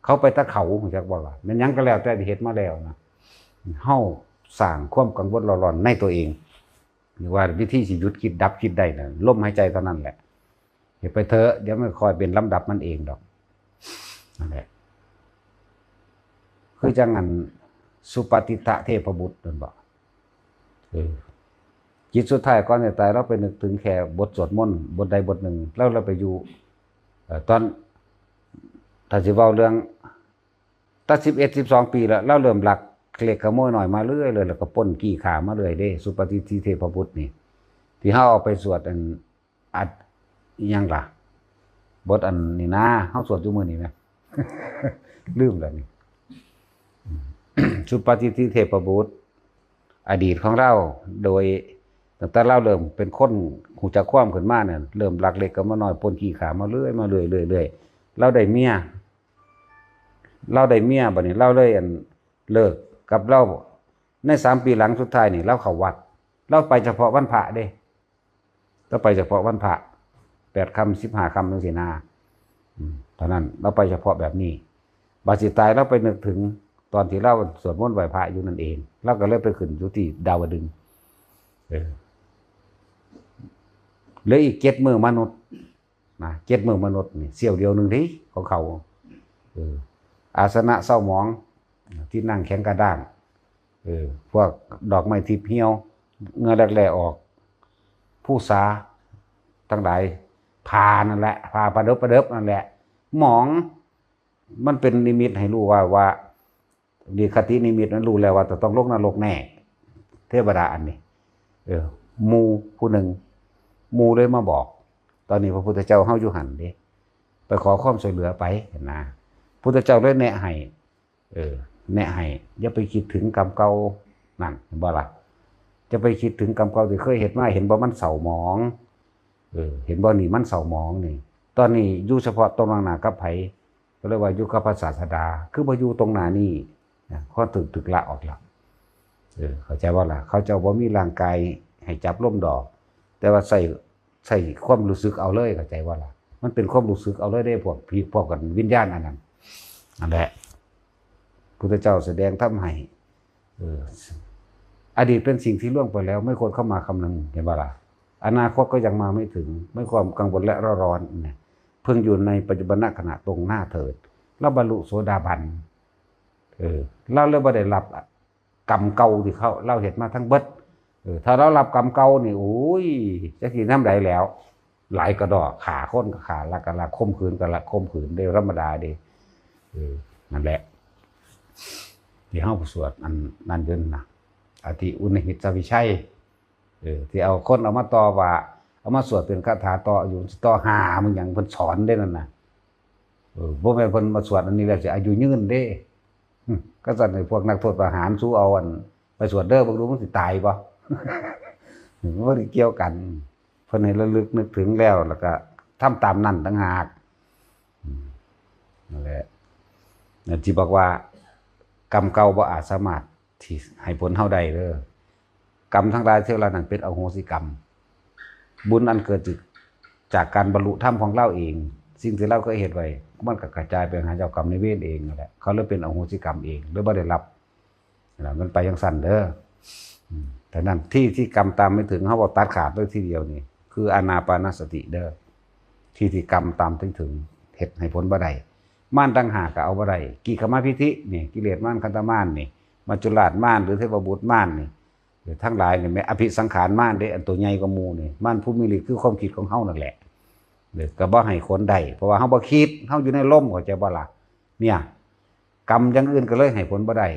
เขาไปแต่เขา เข้าใจบ่ล่ะ แม่นหยังก็แล้วแต่ที่เฮ็ดมาแล้วนะ เฮาสร้างความกังวลเร่าร้อนในตัวเอง หรือว่าวิธีสิหยุดคิดดับคิดได้น่ะ ลมหายใจเท่านั้นแหละ เฮ็ดไปเถอะ เดี๋ยวมันค่อยเป็นลำดับมันเองดอก นั่นแหละ คือจังอันสุปฏิทะเทพบุตรนั่นบ่ เออ จิตสุดท้ายก่อนจะตาย เราไปนึกถึงแค่บทสวดมนต์บทใดบทหนึ่ง แล้วเราไปอยู่ เอ่อ ตอน ถ้าสิเว้าเรื่อง ตั้งสิบเอ็ด สิบสอง ปีแล้ว เราเริ่มลักเล็กขโมยน้อยมาเรื่อยเลย แล้วก็ปล้นจี้ฆ่ามาเรื่อยเด้ สุปฏิทะเทพบุตรนี่ ที่เฮาเอาไปสวดอัน อัด อิหยังล่ะ บทอันนี้นะ เฮาสวดอยู่มื้อนี้แหม ลืมแล้วนี่ สุปฏิทะเทพบุตร อดีตของเรา โดยตั้งแต่เราเริ่มเป็นคนฮู้จักความขึ้นมาเนี่ย เริ่มลักเล็กขโมยน้อย ปล้นจี้ฆ่ามาเรื่อย มาเรื่อย เรื่อย เรื่อย เราได้เมีย เราได้เมีย บัดนี้เราเลยอันเลิกกับเรา ในสามปีหลังสุดท้ายนี่ เราเข้าวัด เราไปเฉพาะวันพระเด้ เราไปเฉพาะวันพระ แปดค่ำ สิบห้าค่ำจังซี้นะ อืม เท่านั้น เราไปเฉพาะแบบนี้ บัดสิตายเราไปนึกถึงตอนที่เราสวดมนต์ไหว้พระอยู่นั่นเอง เราก็เลยไปขึ้นอยู่ที่ดาวดึงส์ เออ เหลืออีกเจ็ดมื้อมนุษย์ นะ เจ็ดมื้อมนุษย์นี่ เสี้ยวเดียวหนึ่งทีของเขา เออ อาสนะเศร้าหมอง ที่นั่งแข็งกระด้าง เออ พวกดอกไม้ทิพย์เหี่ยว เหงื่อแหลกๆออก ภูษาทั้งหลาย ผ้านั่นแหละ ผ้าประเดิบประเดิบนั่นแหละ หมอง มันเป็นนิมิตให้รู้ว่า ว่า นี่คตินิมิตนั้นรู้แล้วว่าจะต้องลงนรกแน่ เทวดาอันนี้ เออ หมู่ผู้หนึ่ง หมู่เลยมาบอก ตอนนี้พระพุทธเจ้าเฮาอยู่หั่นเด้ ไปขอความช่วยเหลือไปนะ พุทธเจ้าเลยแนะให้ เออ แนะให้ อย่าไปคิดถึงกรรมเก่านั่น เห็นบ่ล่ะ จะไปคิดถึงกรรมเก่าที่เคยเฮ็ดมา เห็นบ่มันเศร้าหมอง เออ เห็นบ่นี่มันเศร้าหมองนี่ ตอนนี้อยู่เฉพาะตรงหน้ากับไผ ก็เลยว่าอยู่กับพระศาสดา คือบ่อยู่ตรงหน้านี่นะ ข้อถึก ถึกละออกละ เออ เข้าใจบ่ล่ะ เขาเจ้าบ่มีร่างกายให้จับลมดอก แต่ว่าใส่ ใส่ความรู้สึกเอาเลย เข้าใจบ่ล่ะ มันเป็นความรู้สึกเอาเลยเด้ พวกผี พวกกันวิญญาณอันนั้น นั่นแหละ พุทธเจ้าแสดงธรรมให้ เออ อดีตเป็นสิ่งที่ล่วงไปแล้ว ไม่ควรเข้ามาคำนึง เห็นปะล่ะ? อนาคตก็ยังมาไม่ถึง ไม่ควรกังวลและเร่าร้อนเนี่ย เพิ่งอยู่ในปัจจุบันขณะตรงหน้าเถิด แล้วบรรลุโสดาบัน เออ เราเลยบ่ได้รับกรรมเก่าที่เขา เราเฮ็ดมาทั้งเบิด เออ ถ้าเรารับกรรมเก่านี่ โอ้ย จักสินำใดแล้ว หลายกระดอก ฆ่าคนก็ฆ่า ลักก็ลัก ข่มขืนก็ลัก ข่มขืนเด้ ธรรมดาเด้ เออ นั่นแหละ ที่เฮาสวดอันนั้นอยู่นั่นนะ อติอุณหิตวิชัย เออ ที่เอาคนเอามาต่อว่า เอามาสวดเป็นคาถาต่ออายุ ต่อหามึงหยัง เพิ่นสอนเด้นั่นน่ะ เออ บ่แม่นเพิ่นมาสวดอันนี้แล้วสิอายุยืนเด้ อืม ก็สั่นให้พวกนักโทษประหารสู้เอาอัน ไปสวดเด้อ เบิ่งดูมันสิตายบ่ มันบ่ได้เกี่ยวกัน เพิ่นให้ระลึกนึกถึงแล้ว แล้วก็ทำตามนั้นต่างหาก อืม นั่นแหละ นั่นที่บอกว่า กรรมเก่าบ่อาจสามารถที่ให้ผลเฮาได้เด้อ กรรมทั้งหลายที่ว่านั้นเป็นอโหสิกรรม บุญอันเกิดจาก จากการบรรลุธรรมของเราเอง สิ่งที่เราเคยเฮ็ดไว้ มันก็กระจายไปหาเจ้ากรรมนายเวรเองนั่นแหละ เขาเลยเป็นอโหสิกรรมเอง เลยบ่ได้รับ นะ มันไปจั่งซั่นเด้อ อืม แต่นั้นที่ ที่กรรมตามไม่ถึง เฮาบ่ตัดขาดเลยทีเดียวนี่ คืออานาปานสติเด้อ ที่ ที่กรรมตามไม่ถึง เฮ็ดให้ผลบ่ได้ มารต่างหากก็เอาบ่ได้ กิขมาทิฏฐินี่ กิเลสมาร ขันธมารนี่ มัจจุราชมาร หรือเทพบุตรมารนี่ หรือทั้งหลายนี่ แม้อภิสังขารมารเด้ อันตัวใหญ่กว่าหมู่นี่ มารผู้มีฤทธิ์คือความคิดของเฮานั่นแหละ เด้อ ก็บ่ให้ผลได้ เพราะว่าเฮาบ่คิด เฮาอยู่ในลม เข้าใจบ่ล่ะ? เนี่ย กรรมอย่างอื่นก็เลยให้ผลบ่ได้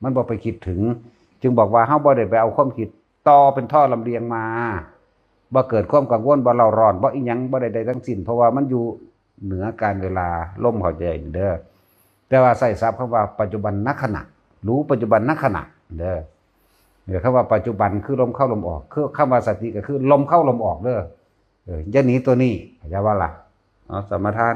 มันบ่ไปคิดถึง จึงบอกว่าเฮาบ่ได้ไปเอาความคิดต่อเป็นท่อลำเลียงมา บ่เกิดความกังวล บ่เร่าร้อน บ่อิหยัง บ่ใดๆทั้งสิ้น เพราะว่ามันอยู่เหนือการเวลา ลมเข้าใจเด้อ แต่ว่าใช้ศัพท์คำว่าปัจจุบันนขณะ รู้ปัจจุบันนขณะเด้อ เดี๋ยวคำว่าปัจจุบันคือลมเข้าลมออก คือคำว่าสติก็คือลมเข้าลมออกเด้อ เออ อย่าหนีตัวนี้ เข้าใจบ่ล่ะ? เอา สมาทาน